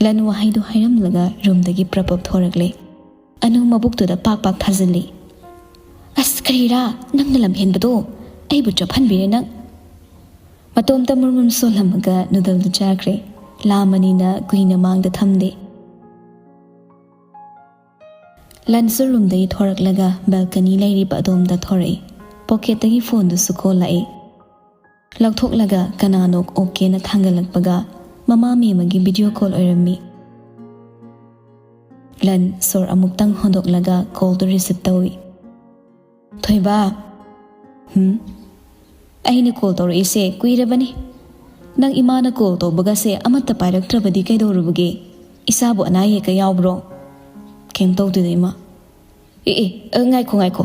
ꯂꯟ ꯋꯥꯍꯩꯗꯨ ꯍꯥꯏꯔꯝꯂꯒ ꯔꯨꯝꯗꯒꯤ ꯄ꯭ꯔꯞ ꯄ꯭ꯔꯞ ꯊꯣꯔꯛꯂꯦ꯫ ꯑꯅꯨ ꯃꯕꯨꯛꯇꯨꯗ ꯄꯥꯛ ꯄꯥꯛ ꯊꯥꯖꯤꯜꯂꯤ꯫ "ꯑꯁ, ꯀꯔꯤꯔꯥ? ꯅꯪꯅ ꯂꯝ ꯍꯦꯟꯕꯗꯣ! ꯑꯩꯕꯨ ꯆꯣꯞꯍꯟꯕꯤꯔꯦ ꯅꯪ꯫ ꯃꯇꯣꯝꯇ ꯃꯨꯔꯃꯨꯝ ꯁꯣꯜꯂꯝꯃꯒ ꯅꯨꯗꯜꯗꯨ ꯆꯥꯈ꯭ꯔꯦ꯫ ꯂꯥꯝꯃꯅꯤꯅ ꯀꯨꯏꯅ ꯃꯥꯡꯗ ꯊꯝꯗꯦ꯫ ꯂꯟꯁꯨ ꯔꯨꯝꯗꯒꯤ ꯊꯣꯔꯛꯂꯒ ꯕꯦꯜꯀꯅꯤ ꯂꯩꯔꯤꯕ ꯑꯗꯣꯝꯗ ꯊꯣꯔꯛꯏ꯫ ꯄꯣꯀꯦꯠꯇꯒꯤ ꯐꯣꯟꯗꯨꯁꯨ ꯀꯣꯜꯂꯛꯏ꯫ ꯂꯧꯊꯣꯛꯂꯒ ꯀꯅꯥꯅꯣ ꯑꯣꯀꯦꯅ ꯊꯥꯡꯒꯠꯂꯛꯄꯒ ꯃꯃꯥ ꯃꯦꯝꯃꯒꯤ ꯚꯤꯗꯤꯑꯣ ꯀꯣꯜ ꯑꯣꯏꯔꯝꯃꯤ꯫ ꯂꯟ ꯁꯣꯔ ꯑꯃꯨꯛꯇꯪ ꯍꯣꯟꯗꯣꯛꯂꯒ ꯀꯣꯜꯗꯨ ꯔꯤꯁꯤꯞ ꯇꯧꯏ꯫ "ꯊꯣꯏꯕ?" "ꯍꯨꯝ?" "ꯑꯩꯅ ꯀꯣꯜ ꯇꯧꯔꯛꯏꯁꯦ ꯀꯨꯏꯔꯕꯅꯤ꯫ ꯅꯪ ꯏꯃꯥꯅ ꯀꯣꯜ ꯇꯧꯕꯒꯁꯦ ꯑꯃꯠꯇ ꯄꯥꯏꯔꯛꯇ꯭ꯔꯕꯗꯤ ꯀꯩꯗꯧꯔꯨꯕꯒꯦ? ꯏꯁꯥꯕꯨ ꯑꯅꯥ ꯑꯌꯦꯛꯀ ꯌꯥꯎꯕ꯭ꯔꯣ?" "ꯀꯩꯝ ꯇꯧꯗꯦꯗ, ꯏꯃꯥ꯫" "ꯑꯦ, ꯑꯦ, ꯑ, ꯉꯥꯏꯈꯣ, ꯉꯥꯏꯈꯣ꯫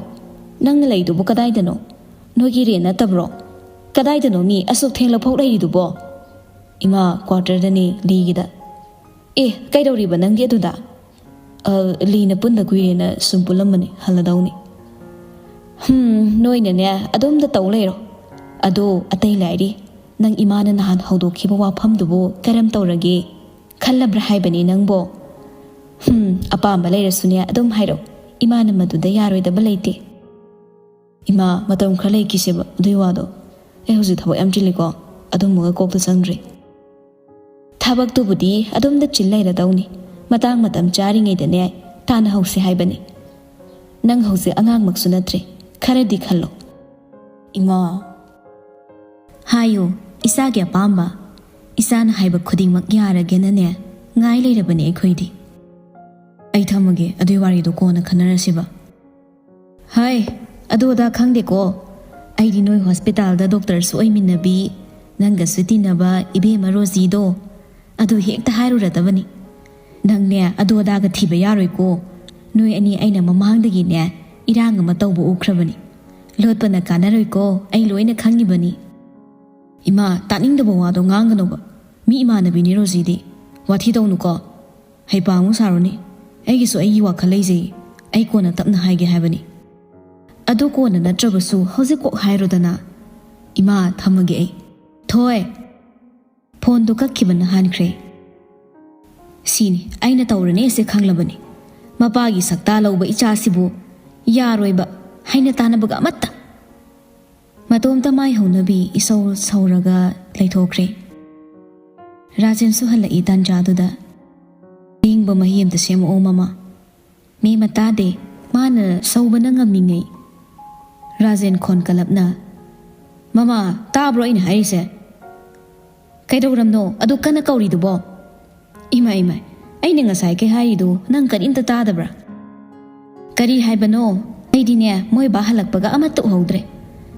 ꯅꯪꯅ ꯂꯩꯗꯨꯕꯨ ꯀꯗꯥꯏꯗꯅꯣ? ꯅꯣꯏꯒꯤ ꯔꯦꯟ ꯅꯠꯇꯕ꯭ꯔꯣ? ꯀꯗꯥꯏꯗꯅꯣ ꯃꯤ ꯑꯁꯨꯛ ꯊꯦꯡꯂꯐꯥꯎ ꯂꯩꯔꯤꯗꯨꯕꯣ?" "ꯏꯃꯥ, ꯀ꯭ꯋꯥꯇꯔꯗꯅꯤ, ꯂꯤꯒꯤꯗ꯫" "ꯑꯦ, ꯀꯩꯗꯧꯔꯤꯕ ꯅꯪꯗꯤ ꯑꯗꯨꯗ?" "ꯑ, ꯂꯤꯅ ꯄꯨꯟꯗ ꯀꯨꯏꯔꯦꯅ ꯁꯨꯝ ꯄꯨꯜꯂꯝꯕꯅꯤ, ꯍꯜꯂꯗꯧꯅꯤ꯫" "ꯍꯝ, ꯅꯣꯏꯅꯅꯦ ꯑꯗꯣꯝꯗ ꯇꯧ ꯂꯩꯔꯣ꯫ ꯑꯗꯣ ꯑꯇꯩ ꯂꯥꯏꯔꯤ, ꯅꯪ ꯏꯃꯥꯅ ꯅꯍꯥꯟ ꯍꯧꯗꯣꯛꯈꯤꯕ ꯋꯥꯐꯝꯗꯨꯕꯨ ꯀꯔꯝ ꯇꯧꯔꯒꯦ? ꯈꯜꯂꯕ꯭ꯔꯥ ꯍꯥꯏꯕꯅꯤ ꯅꯪꯕꯣ?" "ꯍꯝ, ꯑꯄꯥꯝꯕ ꯂꯩꯔꯁꯨꯅꯦ ꯑꯗꯨꯝ ꯍꯥꯏꯔꯣ, ꯏꯃꯥꯅ ꯃꯗꯨꯗ ꯌꯥꯔꯣꯏꯗꯕ ꯂꯩꯇꯦ꯫" "ꯏꯃꯥ, ꯃꯇꯝ ꯈꯔ ꯂꯩꯈꯤꯁꯦꯕ ꯑꯗꯨꯏ ꯋꯥꯗꯣ꯫ ꯑꯩ ꯍꯧꯖꯤꯛ ꯊꯕꯛ ꯌꯥꯝ ꯆꯤꯜꯂꯤꯀꯣ, ꯑꯗꯨꯝꯕꯒ ꯀꯣꯛꯇ ꯆꯪꯗ꯭ꯔꯤ꯫" "ꯊꯕꯛꯇꯨꯕꯨꯗꯤ ꯑꯗꯨꯝꯗ ꯆꯤꯜ ꯂꯩꯔꯗꯧꯅꯤ꯫ ꯃꯇꯥꯡ ꯃꯇꯝ ꯆꯥꯔꯤꯉꯩꯗꯅꯦ ꯇꯥꯟꯅꯍꯧꯁꯦ ꯍꯥꯏꯕꯅꯤ꯫ ꯅꯪ ꯍꯧꯖꯤꯛ ꯑꯉꯥꯡꯃꯛꯁꯨ ꯅꯠꯇ꯭ꯔꯦ, ꯈꯔꯗꯤ ꯈꯜꯂꯣ꯫" "ꯏꯃꯥ꯫" "ꯍꯥꯏꯌꯨ, ꯏꯆꯥꯒꯤ ꯑꯄꯥꯝꯕ꯫ ꯏꯆꯥꯅ ꯍꯥꯏꯕ ꯈꯨꯗꯤꯡꯃꯛ ꯌꯥꯔꯒꯦꯅꯅꯦ ꯉꯥꯏ ꯂꯩꯔꯕꯅꯦ ꯑꯩꯈꯣꯏꯗꯤ꯫" "ꯑꯩ ꯊꯝꯃꯒꯦ, ꯑꯗꯨꯏ ꯋꯥꯔꯤꯗꯣ ꯀꯣꯟꯅ ꯈꯟꯅꯔꯁꯤꯕ꯫" "ꯍꯩ, ꯑꯗꯨ ꯑꯗꯥ ꯈꯪꯗꯦꯀꯣ꯫ ꯑꯩꯗꯤ ꯅꯣꯏ ꯍꯣꯁꯄꯤꯇꯥꯜꯗ ꯗꯣꯛꯇꯔꯁꯨ ꯑꯣꯏꯃꯤꯟꯅꯕꯤ, ꯅꯪꯒꯁꯨ ꯇꯤꯟꯅꯕ ꯏꯕꯦꯝꯃ ꯔꯣꯖꯤꯗꯣ, ꯑꯗꯨ ꯍꯦꯛꯇ ꯍꯥꯏꯔꯨꯔꯗꯕꯅꯤ꯫ ꯅꯪꯅꯦ ꯑꯗꯨ ꯑꯗꯥꯒ ꯊꯤꯕ ꯌꯥꯔꯣꯏꯀꯣ꯫ ꯅꯣꯏ ꯑꯅꯤ ꯑꯩꯅ ꯃꯃꯥꯡꯗꯒꯤꯅꯦ ꯏꯔꯥꯡ ꯑꯃ ꯇꯧꯕ ꯎꯈ꯭ꯔꯕꯅꯤ꯫ ꯂꯣꯠꯄꯅ ꯀꯥꯟꯅꯔꯣꯏꯀꯣ, ꯑꯩ ꯂꯣꯏꯅ ꯈꯪꯉꯤꯕꯅꯤ꯫" "ꯏꯃꯥ, ꯇꯥꯅꯤꯡꯗꯕ ꯋꯥꯗꯣ ꯉꯥꯡꯒꯅꯣꯕ꯫ ꯃꯤ ꯏꯃꯥꯟꯅꯕꯤꯅꯤ ꯔꯣꯖꯤꯗꯤ꯫ ꯋꯥꯊꯤ ꯇꯧꯅꯨꯀꯣ꯫ ꯍꯩꯄꯥ ꯑꯃꯨꯛ ꯁꯥꯔꯨꯅꯤ꯫ ꯑꯩꯒꯤꯁꯨ ꯑꯩꯒꯤ ꯋꯥꯈꯜ ꯂꯩꯖꯩ꯫ ꯑꯩ ꯀꯣꯟꯅ ꯇꯞꯅ ꯍꯥꯏꯒꯦ ꯍꯥꯏꯕꯅꯤ꯫" "ꯑꯗꯨ ꯀꯣꯟꯅ ꯅꯠꯇ꯭ꯔꯕꯁꯨ ꯍꯧꯖꯤꯛ ꯀꯣꯛ ꯍꯥꯏꯔꯣꯗꯅ꯫" "ꯏꯃꯥ, ꯊꯝꯃꯒꯦ ꯑꯩ꯫" "ꯊꯣꯏ!" ꯐꯣꯟꯗꯨ ꯀꯛꯈꯤꯕꯅ ꯍꯥꯟꯈ꯭ꯔꯦ꯫ "ꯁꯤꯅꯤ ꯑꯩꯅ ꯇꯧꯔꯅꯦꯁꯦ ꯈꯪꯂꯕꯅꯤ꯫ ꯃꯄꯥꯒꯤ ꯁꯛꯇꯥ ꯂꯧꯕ ꯏꯆꯥꯁꯤꯕꯨ ꯌꯥꯔꯣꯏꯕ, ꯍꯥꯏꯅ ꯇꯥꯅꯕꯒ ꯑꯃꯠꯇ꯫ ꯃꯇꯣꯝꯇ ꯃꯥꯏ ꯍꯧꯅꯕꯤ ꯏꯁꯧ ꯁꯧꯔꯒ ꯂꯩꯊꯣꯛꯈ꯭ꯔꯦ꯫ ꯔꯥꯖꯦꯟꯁꯨ ꯍꯜꯂꯛꯏ ꯇꯥꯟꯖꯥꯗꯨꯗ꯫ "ꯑꯌꯤꯡꯕ ꯃꯍꯤ ꯑꯝꯇ ꯁꯦꯝꯃꯛꯑꯣ, ꯃꯃꯥ꯫ ꯃꯦꯝꯃ ꯇꯥꯗꯦ, ꯃꯥꯅ ꯁꯧꯕꯅ ꯉꯝꯃꯤꯉꯩ꯫" ꯔꯥꯖꯦꯟ ꯈꯣꯟ ꯀꯜꯂꯞꯅ, "ꯃꯃꯥ, ꯇꯥꯕ꯭ꯔꯣ ꯑꯩꯅ ꯍꯥꯏꯔꯤꯁꯦ? ꯀꯩꯗꯧꯔꯝꯅꯣ? ꯑꯗꯨ ꯀꯟꯅ ꯀꯧꯔꯤꯗꯨꯕꯣ?" "ꯏꯃꯥ, ꯏꯃꯥ, ꯑꯩꯅ ꯉꯁꯥꯏ ꯀꯩ ꯍꯥꯏꯔꯤꯗꯨ ꯅꯪ ꯀꯔꯤꯝꯇ ꯇꯥꯗꯕ꯭ꯔꯥ?" "ꯀꯔꯤ ꯍꯥꯏꯕꯅꯣ? ꯑꯩꯗꯤꯅꯦ, ꯃꯣꯏ ꯕꯥ ꯍꯜꯂꯛꯄꯒ ꯑꯃꯠꯇ ꯎꯍꯧꯗ꯭ꯔꯦ꯫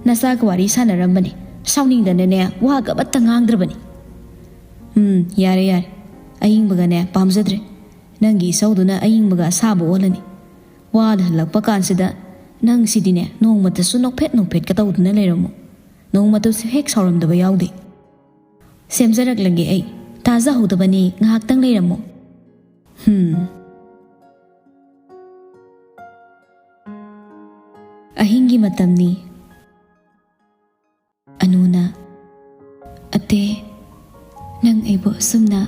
ꯅꯆꯥꯒ ꯋꯥꯔꯤ ꯁꯥꯟꯅꯔꯝꯕꯅꯤ꯫ ꯁꯥꯎꯅꯤꯡꯗꯅꯅꯦ, ꯋꯥꯒ ꯑꯃꯠꯇ ꯉꯥꯡꯗ꯭ꯔꯕꯅꯤ꯫" "ꯎꯝ, ꯌꯥꯔꯦ, ꯌꯥꯔꯦ꯫ ꯑꯌꯤꯡꯕꯒꯅꯦ ꯄꯥꯝꯖꯗ꯭ꯔꯦ꯫ ꯅꯪꯒꯤ ꯏꯁꯧꯗꯨꯅ ꯑꯌꯤꯡꯕꯒ ꯑꯁꯥꯕ ꯑꯣꯜꯂꯅꯤ꯫ ꯋꯥꯗ ꯍꯜꯂꯛꯄ ꯀꯥꯟꯁꯤꯗ ꯅꯪ ꯁꯤꯗꯤꯅꯦ, ꯅꯣꯡꯃꯇꯁꯨ ꯅꯣꯛꯐꯦꯠ ꯅꯣꯛꯐꯦꯠꯀ ꯇꯧꯗꯨꯅ ꯂꯩꯔꯝꯃꯨ꯫ ꯅꯣꯡꯃꯇꯁꯨ ꯍꯦꯛ ꯁꯥꯎꯔꯝꯗꯕ ꯌꯥꯎꯗꯦ꯫ ꯁꯦꯝꯖꯔꯛꯂꯒꯦ ꯑꯩ꯫ ꯇꯥꯖꯍꯧꯗꯕꯅꯤ, ꯉꯥꯏꯍꯥꯛꯇꯪ ꯂꯩꯔꯝꯃꯨ꯫" ꯍꯝ꯫ ꯑꯍꯤꯡꯒꯤ ꯃꯇꯝꯅꯤ꯫ ꯑꯅꯨꯅ, "ꯑꯇꯦ, ꯅꯪ ꯑꯩꯕꯨ ꯑꯁꯨꯝꯅ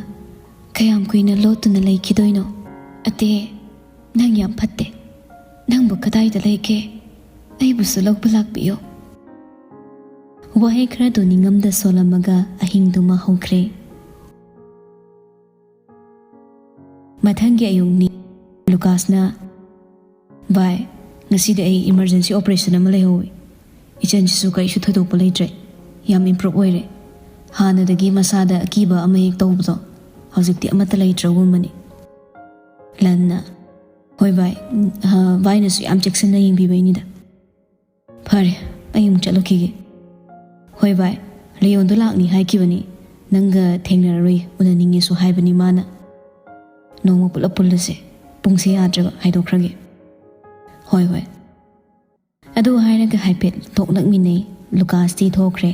ꯀꯌꯥꯝ ꯀꯨꯏꯅ ꯂꯣꯠꯇꯨꯅ ꯂꯩꯈꯤꯗꯣꯏꯅꯣ? ꯑꯇꯦ, ꯅꯪ ꯌꯥꯝ ꯐꯠꯇꯦ꯫ ꯅꯪꯕꯨ ꯀꯗꯥꯏꯗ ꯂꯩꯒꯦ? ꯑꯩꯕꯨꯁꯨ ꯂꯧꯕ ꯂꯥꯛꯄꯤꯌꯣ꯫" ꯋꯥꯍꯩ ꯈꯔꯗꯨ ꯅꯤꯡꯉꯝꯗ ꯁꯣꯜꯂꯝꯃꯒ ꯑꯍꯤꯡꯗꯨꯃ ꯍꯧꯈ꯭ꯔꯦ꯫ ꯃꯊꯪꯒꯤ ꯑꯌꯨꯛꯅꯤ꯫ ꯂꯨꯀꯥꯁꯅ, "ꯚꯥꯏ, ꯉꯁꯤꯗꯤ ꯑꯩ emergency operation ꯑꯃ ꯂꯩꯍꯧꯋꯤ꯫ ꯏꯆꯟꯁꯤꯁꯨ ꯀꯔꯤꯁꯨ ꯊꯣꯏꯗꯣꯛꯄ ꯂꯩꯇ꯭ꯔꯦ꯫ ꯌꯥꯝ improve ꯑꯣꯏꯔꯦ꯫ ꯍꯥꯟꯅꯗꯒꯤ ꯃꯁꯥꯗ ꯑꯀꯤꯕ ꯑꯃ ꯍꯦꯛ ꯇꯧꯕꯗꯣ ꯍꯧꯖꯤꯛꯇꯤ ꯑꯃꯠꯇ ꯂꯩꯇ꯭ꯔꯒꯨꯝꯕꯅꯤ꯫" ꯂꯟꯅ, "ꯍꯣꯏ ꯚꯥꯏ, ꯑ, ꯚꯥꯏꯅꯁꯨ ꯌꯥꯝ ꯆꯦꯛꯁꯤꯟꯅ ꯌꯦꯡꯕꯤꯕꯩꯅꯤꯗ꯫ ꯐꯔꯦ, ꯑꯩ ꯑꯃꯨꯛ ꯆꯠꯂꯨꯈꯤꯒꯦ꯫" "ꯍꯣꯏ ꯚꯥꯏ, ꯂꯤꯌꯣꯟꯗꯣ ꯂꯥꯛꯅꯤ ꯍꯥꯏꯈꯤꯕꯅꯤ꯫ ꯅꯪꯒ ꯊꯦꯡꯅꯔꯔꯣꯏ, ꯎꯅꯅꯤꯡꯉꯦꯁꯨ ꯍꯥꯏꯕꯅꯤ ꯃꯥꯅ꯫ ꯅꯣꯡꯃ ꯄꯨꯂꯞ ꯄꯨꯜꯂꯁꯦ꯫ ꯄꯨꯡꯁꯦ ꯌꯥꯗ꯭ꯔꯕ, ꯍꯥꯏꯗꯣꯛꯈ꯭ꯔꯒꯦ꯫" "ꯍꯣꯏ, ꯍꯣꯏ꯫" ꯑꯗꯨ ꯍꯥꯏꯔꯒ ꯍꯥꯏꯐꯦꯠ ꯊꯣꯛꯂꯛꯃꯤꯟꯅꯩ꯫ ꯂꯨꯀꯥꯁꯇꯤ ꯊꯣꯛꯈ꯭ꯔꯦ꯫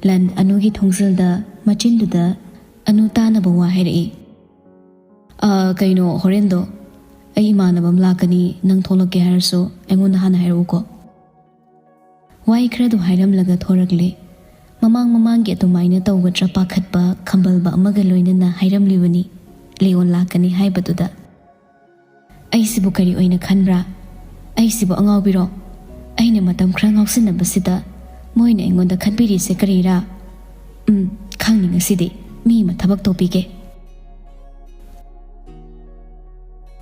ꯂꯟ ꯑꯅꯨꯒꯤ ꯊꯣꯡꯖꯤꯜꯗ ꯃꯆꯤꯟꯗꯨꯗ ꯑꯅꯨ ꯇꯥꯅꯕ ꯋꯥ ꯍꯥꯏꯔꯛꯏ꯫ "ꯑ, ꯀꯩꯅꯣ, ꯍꯣꯔꯦꯟꯗꯣ ꯑꯩ ꯏꯃꯥꯟꯅꯕ ꯑꯃ ꯂꯥꯛꯀꯅꯤ, ꯅꯪ ꯊꯣꯛꯂꯛꯀꯦ ꯍꯥꯏꯔꯁꯨ ꯑꯩꯉꯣꯟꯗ ꯍꯥꯟꯅ ꯍꯥꯏꯔꯛꯎꯀꯣ꯫" ꯋꯥꯍꯩ ꯈꯔꯗꯨ ꯍꯥꯏꯔꯝꯂꯒ ꯊꯣꯔꯛꯂꯦ꯫ ꯃꯃꯥꯡ ꯃꯃꯥꯡꯒꯤ ꯑꯗꯨꯃꯥꯏꯅ ꯇꯧꯒꯗ꯭ꯔꯥ ꯄꯥꯈꯠꯄ ꯈꯝꯕꯜꯕ ꯑꯃꯒ ꯂꯣꯏꯅꯅ ꯍꯥꯏꯔꯝꯂꯤꯕꯅꯤ, ꯂꯤꯌꯣꯟ ꯂꯥꯛꯀꯅꯤ ꯍꯥꯏꯕꯗꯨꯗ꯫ "ꯑꯩꯁꯤꯕꯨ ꯀꯔꯤ ꯑꯣꯏꯅ ꯈꯟꯕ꯭ꯔꯥ? ꯑꯩꯁꯤꯕꯨ ꯑꯉꯥꯎꯕꯤꯔꯣ? ꯑꯩꯅ ꯃꯇꯝ ꯈꯔ ꯉꯥꯎꯁꯤꯟꯅꯕꯁꯤꯗ ꯃꯣꯏꯅ ꯑꯩꯉꯣꯟꯗ ꯈꯟꯕꯤꯔꯤꯁꯦ ꯀꯔꯤꯔꯥ? ꯎꯝ, ꯈꯪꯅꯤ ꯉꯁꯤꯗꯤ꯫ ꯃꯤ ꯑꯃ ꯊꯕꯛ ꯇꯧꯕꯤꯒꯦ꯫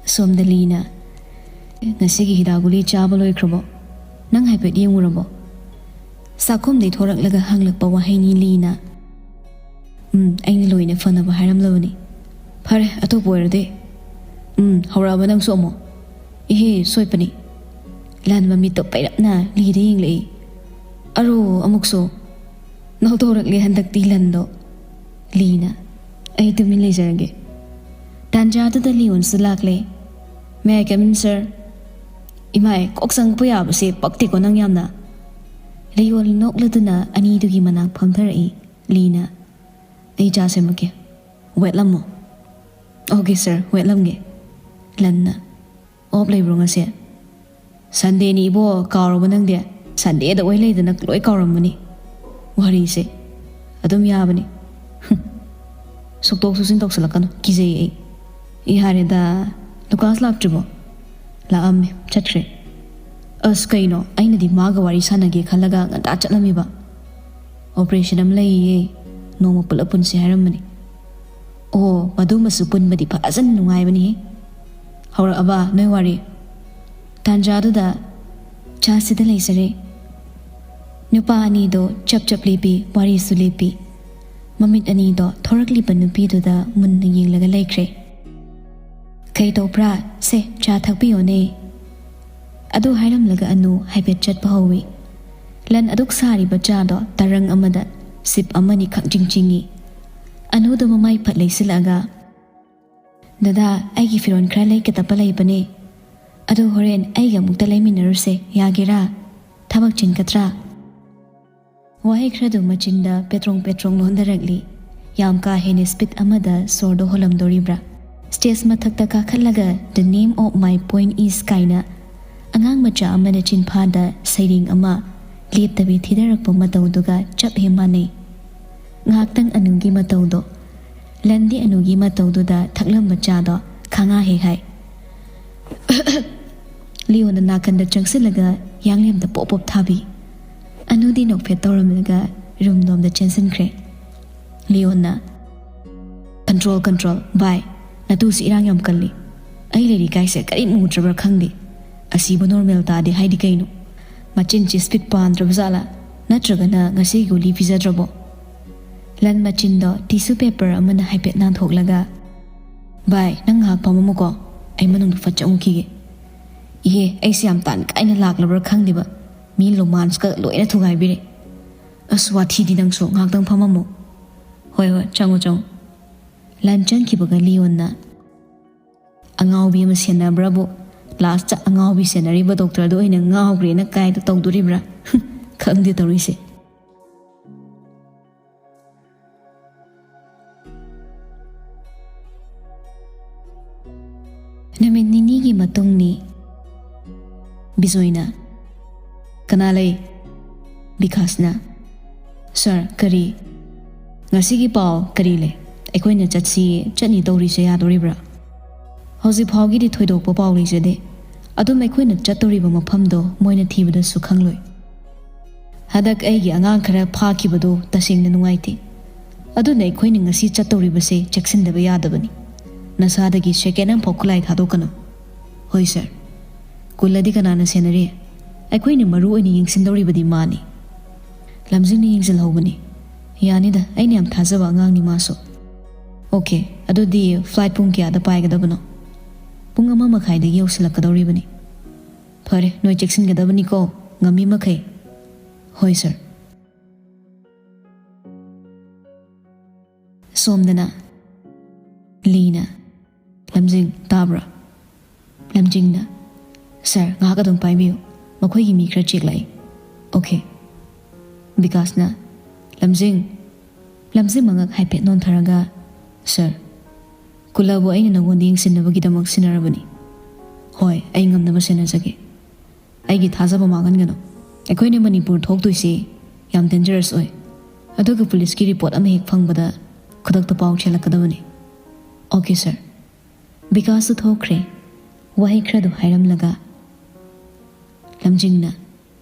ꯁꯣꯝꯗ ꯂꯤꯅ, "ꯉꯁꯤꯒꯤ ꯍꯤꯗꯥꯛ ꯒꯨꯂꯤ ꯆꯥꯕ ꯂꯣꯏꯈ꯭ꯔꯕꯣ? ꯅꯪ ꯍꯥꯏꯐꯦꯠ ꯌꯦꯡꯉꯨꯔꯕꯣ?" ꯆꯥꯛꯈꯨꯝꯗꯩ ꯊꯣꯔꯛꯂꯒ ꯍꯪꯂꯛꯄ ꯋꯥꯍꯩꯅꯤ ꯂꯤꯅ꯫ "ꯎꯝ, ꯑꯩꯅ ꯂꯣꯏꯅ ꯐꯅꯕ ꯍꯥꯏꯔꯝꯂꯕꯅꯤ꯫ ꯐꯔꯦ, ꯑꯇꯣꯞꯄ ꯑꯣꯏꯔꯗꯤ꯫ ꯎꯝ, ꯍꯧꯔꯛꯑꯕ ꯅꯪꯁꯨ ꯑꯃꯨꯛ?" "ꯏꯍꯦ, ꯁꯣꯏꯄꯅꯤ꯫" ꯂꯟ ꯃꯃꯤꯠꯇꯣ ꯄꯩꯔꯞꯅ ꯂꯤꯗ ꯌꯦꯡꯂꯛꯏ꯫ "ꯑꯔꯣ, ꯑꯃꯨꯛꯁꯨ?" ꯅꯧꯊꯣꯔꯛꯂꯦ ꯍꯟꯗꯛꯇꯤ ꯂꯟꯗꯣ꯫ ꯂꯤꯅ, "ꯑꯩ ꯇꯨꯃꯤꯟ ꯂꯩꯖꯔꯒꯦ꯫" ꯇꯥꯟꯖꯥꯗꯨꯗ ꯂꯤꯌꯣꯟꯁꯨ ꯂꯥꯛꯂꯦ꯫ "May I come in, sir?" "ꯏꯃꯥꯏ, ꯀꯣꯛ ꯆꯪꯉꯛꯄ ꯌꯥꯕꯁꯦ ꯄꯛꯇꯦꯀꯣ ꯅꯪ ꯌꯥꯝꯅ꯫" ꯂꯤꯌꯣꯟ ꯅꯣꯛꯂꯗꯨꯅ ꯑꯅꯤꯗꯨꯒꯤ ꯃꯅꯥꯛ ꯐꯝꯊꯔꯛꯏ꯫ ꯂꯤꯅ, "ꯑꯩ ꯆꯥ ꯁꯦꯝꯃꯛꯀꯦ꯫ ꯋꯦꯠꯂꯝꯃꯣ꯫" "Okay, sir, ꯋꯦꯠꯂꯝꯒꯦ꯫" ꯂꯟꯅ, "Off ꯂꯩꯕ꯭ꯔꯣ ꯉꯁꯤ?" "Sundayꯅꯤ ꯏꯕꯣ, ꯀꯥꯎꯔꯕ ꯅꯪꯗꯤ? Sundayꯗ ꯑꯣꯏ ꯂꯩꯗꯅ ꯂꯣꯏ ꯀꯥꯎꯔꯝꯃꯅꯤ꯫ ꯋꯥꯔꯤꯁꯦ ꯑꯗꯨꯝ ꯌꯥꯕꯅꯤ꯫" ꯁꯨꯛꯇꯣꯛ ꯁꯨꯛꯆꯤꯟ ꯇꯧꯁꯜꯂꯛꯀꯅꯨ, ꯀꯤꯖꯩ ꯑꯩ꯫ "ꯌꯥꯔꯦꯗ, ꯂꯨꯀꯥꯁ ꯂꯥꯛꯇ꯭ꯔꯤꯕꯣ?" "ꯂꯥꯛꯑꯝꯃꯦ, ꯆꯠꯈ꯭ꯔꯦ꯫" "ꯑꯁ, ꯀꯩꯅꯣ, ꯑꯩꯅꯗꯤ ꯃꯥꯒ ꯋꯥꯔꯤ ꯁꯥꯟꯅꯒꯦ ꯈꯜꯂꯒ ꯉꯟꯇꯥ ꯆꯠꯂꯝꯃꯤꯕ꯫" "Operation ꯑꯃ ꯂꯩꯌꯦ, ꯅꯣꯡꯃ ꯄꯨꯂꯞ ꯄꯨꯟꯁꯦ ꯍꯥꯏꯔꯝꯕꯅꯤ꯫" "ꯑꯣ, ꯃꯗꯨꯃꯁꯨ ꯄꯨꯟꯕꯗꯤ ꯐꯖꯅ ꯅꯨꯡꯉꯥꯏꯕꯅꯤꯍꯦ꯫ ꯍꯧꯔꯛꯑꯕ ꯅꯣꯏ ꯋꯥꯔꯤ?" ꯇꯥꯟꯖꯥꯗꯨꯗ, "ꯆꯥꯁꯤꯗ ꯂꯩꯖꯔꯦ꯫" ꯅꯨꯄꯥ ꯑꯅꯤꯗꯣ ꯆꯞ ꯆꯞ ꯂꯦꯞꯄꯤ, ꯋꯥꯔꯤꯁꯨ ꯂꯦꯞꯄꯤ꯫ ꯃꯃꯤꯠ ꯑꯅꯤꯗꯣ ꯊꯣꯔꯛꯂꯤꯕ ꯅꯨꯄꯤꯗꯨꯗ ꯃꯨꯟꯅ ꯌꯦꯡꯂꯒ ꯂꯩꯈ꯭ꯔꯦ꯫ "ꯀꯩ ꯇꯧꯕ꯭ꯔꯥ? ꯁꯦ, ꯆꯥ ꯊꯛꯄꯤꯌꯣꯅꯦ꯫" ꯑꯗꯨ ꯍꯥꯏꯔꯝꯂꯒ ꯑꯅꯨ ꯍꯥꯏꯐꯦꯠ ꯆꯠꯄ ꯍꯧꯏ꯫ ꯂꯟ ꯑꯗꯨꯛ ꯁꯥꯔꯤꯕ ꯆꯥꯗꯣ ꯇꯔꯪ ꯑꯃꯗ ꯁꯤꯞ ꯑꯃꯅꯤ ꯈꯛ ꯆꯤꯡꯆꯤꯡꯏ꯫ ꯑꯅꯨꯗꯣ ꯃꯃꯥꯏ ꯐꯠ ꯂꯩꯁꯤꯜꯂꯛꯑꯒ, "ꯗꯗꯥ, ꯑꯩꯒꯤ ꯐꯤꯔꯣꯜ ꯈꯔ ꯂꯩꯒꯗꯕ ꯂꯩꯕꯅꯦ꯫ ꯑꯗꯨ ꯍꯣꯔꯦꯟ ꯑꯩꯒ ꯑꯃꯨꯛꯇ ꯂꯩꯃꯤꯟꯅꯔꯨꯁꯦ, ꯌꯥꯒꯦꯔꯥ? ꯊꯕꯛ ꯆꯤꯟꯒꯗ꯭ꯔꯥ?" ꯋꯥꯍꯩ ꯈꯔꯗꯨ ꯃꯆꯤꯟꯗ ꯄꯦꯇ꯭ꯔꯣꯡ ꯄꯦꯇ꯭ꯔꯣꯡ ꯂꯣꯟꯗꯔꯛꯂꯤ꯫ ꯌꯥꯝ ꯀꯥ ꯍꯦꯟꯅ speed ꯑꯃꯗ ꯁꯣꯔꯗꯣ ꯍꯣꯜꯂꯝꯗꯣꯔꯤꯕ꯭ꯔꯥ? Stage ꯃꯊꯛꯇ ꯀꯥꯈꯠꯂꯒ "The name of my point is" ꯀꯥꯏꯅ ꯑꯉꯥꯡ ꯃꯆꯥ ꯑꯃꯅ ꯆꯤꯟꯐꯥꯗ ꯁꯩꯔꯦꯡ ꯑꯃ ꯂꯦꯞꯇꯕꯤ ꯊꯤꯗꯔꯛꯄ ꯃꯇꯧꯗꯨꯒ ꯆꯞ ꯍꯦꯛ ꯃꯥꯟꯅꯩ꯫ ꯉꯥꯏꯍꯥꯛꯇꯪ ꯑꯅꯨꯒꯤ ꯃꯇꯧꯗꯣ꯫ ꯂꯟꯗꯤ ꯑꯅꯨꯒꯤ ꯃꯇꯧꯗꯨꯗ ꯊꯛꯂꯝꯕ ꯆꯥꯗꯣ ꯈꯪꯍꯥ ꯍꯦꯛ ꯍꯥꯏ꯫ ꯂꯤꯌꯣꯅ ꯅꯥꯀꯟꯗ ꯆꯪꯁꯤꯜꯂꯒ ꯌꯥꯡꯂꯦꯝꯗ ꯄꯣꯞ ꯄꯣꯞ ꯊꯥꯕꯤ꯫ ꯑꯅꯨꯗꯤ ꯅꯣꯛꯐꯦꯠ ꯇꯧꯔꯝꯂꯒ ꯔꯨꯝ ꯂꯣꯝꯗ ꯆꯦꯟꯁꯤꯟꯈ꯭ꯔꯦ꯫ ꯂꯤꯌꯣꯟꯅ, "ꯀꯟꯇ꯭ꯔꯣꯜ, ꯀꯟꯇ꯭ꯔꯣꯜ, ꯚꯥꯏ, ꯅꯇꯨꯁꯤ ꯏꯔꯥꯡ ꯌꯥꯝ ꯀꯜꯂꯤ꯫ ꯑꯩ ꯂꯩꯔꯤꯀꯥꯏꯁꯦ ꯀꯔꯤꯝ ꯎꯗ꯭ꯔꯕ꯭ꯔꯥ ꯈꯪꯗꯦ꯫ ꯑꯁꯤꯕꯨ ꯅꯣꯔꯃꯦꯜ ꯇꯥꯗꯦ ꯍꯥꯏꯗꯤ ꯀꯩꯅꯣ? ꯃꯆꯤꯟꯁꯤ ꯁ꯭ꯄꯤꯠ ꯄꯥꯟꯗ꯭ꯔꯕ ꯖꯥꯠꯂꯥ? ꯅꯠꯇ꯭ꯔꯒꯅ ꯉꯁꯤ ꯒꯨꯂꯤ ꯄꯤꯖꯗ꯭ꯔꯕꯣ?" ꯂꯟ ꯃꯆꯤꯟꯗꯣ ꯇꯤꯁꯨ ꯄꯦꯄꯔ ꯑꯃꯅ ꯍꯥꯏꯐꯦꯠ ꯅꯥꯟꯊꯣꯛꯂꯒ, "ꯚꯥꯏ, ꯅꯪ ꯉꯥꯏꯍꯥꯛ ꯐꯝꯃꯝꯃꯨꯀꯣ, ꯑꯩ ꯃꯅꯨꯡꯗ ꯐꯠ ꯆꯪꯉꯨꯈꯤꯒꯦ꯫ ꯏꯍꯦ, ꯑꯩꯁꯦ ꯌꯥꯝ ꯇꯥꯟ ꯀꯥꯏꯅ ꯂꯥꯛꯂꯕ꯭ꯔꯥ ꯈꯪꯗꯦꯕ, ꯃꯤ ꯂꯣꯃꯥꯟꯁꯀ ꯂꯣꯏꯅ ꯊꯨꯒꯥꯏꯕꯤꯔꯦ꯫ ꯑꯁ, ꯋꯥꯊꯤꯗꯤ ꯅꯪꯁꯨ, ꯉꯥꯏꯍꯥꯛꯇꯪ ꯐꯝꯃꯝꯃꯨ꯫ ꯍꯣꯏ, ꯍꯣꯏ, ꯆꯪꯉꯣ, ꯆꯪꯉꯣ꯫" ꯂꯟ ꯆꯪꯈꯤꯕꯒ ꯂꯤꯌꯣꯟꯅ, "ꯑꯉꯥꯎꯕꯤ ꯑꯃ ꯁꯦꯟꯅꯕ꯭ꯔꯕꯨ, ꯂꯥꯁꯇ ꯑꯉꯥꯎꯕꯤ ꯁꯦꯟꯅꯔꯤꯕ ꯗꯣꯛꯇꯔꯗꯣ ꯑꯣꯏꯅ ꯉꯥꯎꯈ꯭ꯔꯦꯅ ꯀꯥꯏꯗ ꯇꯧꯗꯣꯔꯤꯕ꯭ꯔꯥ? ꯈꯪꯗꯦ ꯇꯧꯔꯤꯁꯦ꯫" ꯅꯨꯃꯤꯠ ꯅꯤꯅꯤꯒꯤ ꯃꯇꯨꯡꯅꯤ꯫ ꯕꯤꯖꯣꯏꯅ, "ꯀꯅꯥ ꯂꯩ?" ꯕꯤꯀꯥꯁꯅ, "ꯁꯥꯔ, ꯀꯔꯤ? ꯉꯁꯤꯒꯤ ꯄꯥꯎ ꯀꯔꯤ ꯂꯩ? ꯑꯩꯈꯣꯏꯅ ꯆꯠꯁꯤ ꯆꯠꯅꯤ ꯇꯧꯔꯤꯁꯦ ꯌꯥꯗꯣꯔꯤꯕ꯭ꯔꯥ?" "ꯍꯧꯖꯤꯛ ꯐꯥꯎꯒꯤꯗꯤ ꯊꯣꯏꯗꯣꯛꯄ ꯄꯥꯎ ꯂꯩꯖꯗꯦ꯫ ꯑꯗꯨꯝ ꯑꯩꯈꯣꯏꯅ ꯆꯠꯇꯧꯔꯤꯕ ꯃꯐꯝꯗꯣ ꯃꯣꯏꯅ ꯊꯤꯕꯗꯁꯨ ꯈꯪꯂꯣꯏ꯫ ꯍꯟꯗꯛ ꯑꯩꯒꯤ ꯑꯉꯥꯡ ꯈꯔ ꯐꯥꯈꯤꯕꯗꯣ ꯇꯁꯦꯡꯅ ꯅꯨꯡꯉꯥꯏꯇꯦ꯫ ꯑꯗꯨꯅ ꯑꯩꯈꯣꯏꯅ ꯉꯁꯤ ꯆꯠꯇꯧꯔꯤꯕꯁꯦ ꯆꯦꯛꯁꯤꯟꯗꯕ ꯌꯥꯗꯕꯅꯤ꯫ ꯅꯁꯥꯗꯒꯤ ꯁꯦꯀꯦꯟ ꯑꯃꯐꯥꯎ ꯈꯨꯠꯂꯥꯏ ꯊꯥꯗꯣꯛꯀꯅꯨ꯫" "ꯍꯣꯏ, ꯁꯥꯔ꯫" "ꯀꯨꯜꯂꯗꯤ ꯀꯅꯥꯅ ꯁꯦꯟꯅꯔꯤ? ꯑꯩꯈꯣꯏꯅ ꯃꯔꯨ ꯑꯣꯏꯅ ꯌꯦꯡꯁꯤꯟꯗꯧꯔꯤꯕꯗꯤ ꯃꯥꯅꯤ꯫" "ꯂꯝꯖꯤꯡꯅ ꯌꯦꯡꯁꯤꯜꯍꯧꯕꯅꯤ꯫ ꯌꯥꯅꯤꯗ, ꯑꯩꯅ ꯌꯥꯝ ꯊꯥꯖꯕ ꯑꯉꯥꯡꯅꯤ ꯃꯥꯁꯨ꯫" "ꯑꯣꯀꯦ, ꯑꯗꯨꯗꯤ ꯐ꯭ꯂꯥꯏꯠ ꯄꯨꯡ ꯀꯌꯥꯗ ꯄꯥꯏꯒꯗꯕꯅꯣ?" "ꯄꯨꯡ ꯑꯃ ꯃꯈꯥꯏꯗꯒꯤ ꯌꯧꯁꯤꯜꯂꯛꯀꯗꯧꯔꯤꯕꯅꯤ꯫" "ꯐꯔꯦ, ꯅꯣꯏ ꯆꯦꯛꯁꯤꯟꯒꯗꯕꯅꯤꯀꯣ, ꯉꯝꯃꯤ ꯃꯈꯩ꯫" "ꯍꯣꯏ, ꯁꯥꯔ꯫" ꯁꯣꯝꯗꯅ ꯂꯤꯅ, "ꯂꯝꯖꯤꯡ, ꯇꯥꯕ꯭ꯔꯥ?" ꯂꯝꯖꯤꯡꯅ, "ꯁꯥꯔ, ꯉꯥꯏꯍꯥꯛ ꯑꯗꯨꯝ ꯄꯥꯏꯕꯤꯌꯨ, ꯃꯈꯣꯏꯒꯤ ꯃꯤ ꯈꯔ ꯆꯦꯛ ꯂꯥꯛꯏ꯫" "ꯑꯣꯀꯦ꯫" ꯕꯤꯀꯥꯁꯅ, "ꯂꯝꯖꯤꯡ꯫" ꯂꯝꯖꯤꯡ ꯃꯉꯛ ꯍꯥꯏꯐꯦꯠ ꯅꯣꯟꯊꯔꯒ, "ꯁꯥꯔ, ꯀꯨꯂꯕꯨ ꯑꯩꯅ ꯅꯉꯣꯟꯗ ꯌꯦꯡꯁꯤꯟꯅꯕꯒꯤꯗꯃꯛ ꯁꯤꯟꯅꯔꯕꯅꯤ꯫" "ꯍꯣꯏ, ꯑꯩ ꯉꯝꯅꯕ ꯁꯦꯟꯅꯖꯒꯦ꯫ ꯑꯩꯒꯤ ꯊꯥꯖꯕ ꯃꯥꯡꯍꯟꯒꯅꯨ꯫ ꯑꯩꯈꯣꯏꯅ ꯃꯅꯤꯄꯨꯔ ꯊꯣꯛꯇꯣꯏꯁꯤ ꯌꯥꯝ ꯗꯦꯟꯖꯔꯁ ꯑꯣꯏ꯫ ꯑꯗꯨꯒ ꯄꯨꯂꯤꯁꯀꯤ ꯔꯤꯄꯣꯔꯠ ꯑꯃ ꯍꯦꯛ ꯐꯪꯕꯗ ꯈꯨꯗꯛꯇ ꯄꯥꯎ ꯆꯦꯜꯂꯛꯀꯗꯕꯅꯤ꯫" "ꯑꯣꯀꯦ, ꯁꯥꯔ꯫" ꯕꯤꯀꯥꯁꯇꯨ ꯊꯣꯛꯈ꯭ꯔꯦ꯫ ꯋꯥꯍꯩ ꯈꯔꯗꯨ ꯍꯥꯏꯔꯝꯂꯒ ꯂꯝꯖꯤꯡꯅ,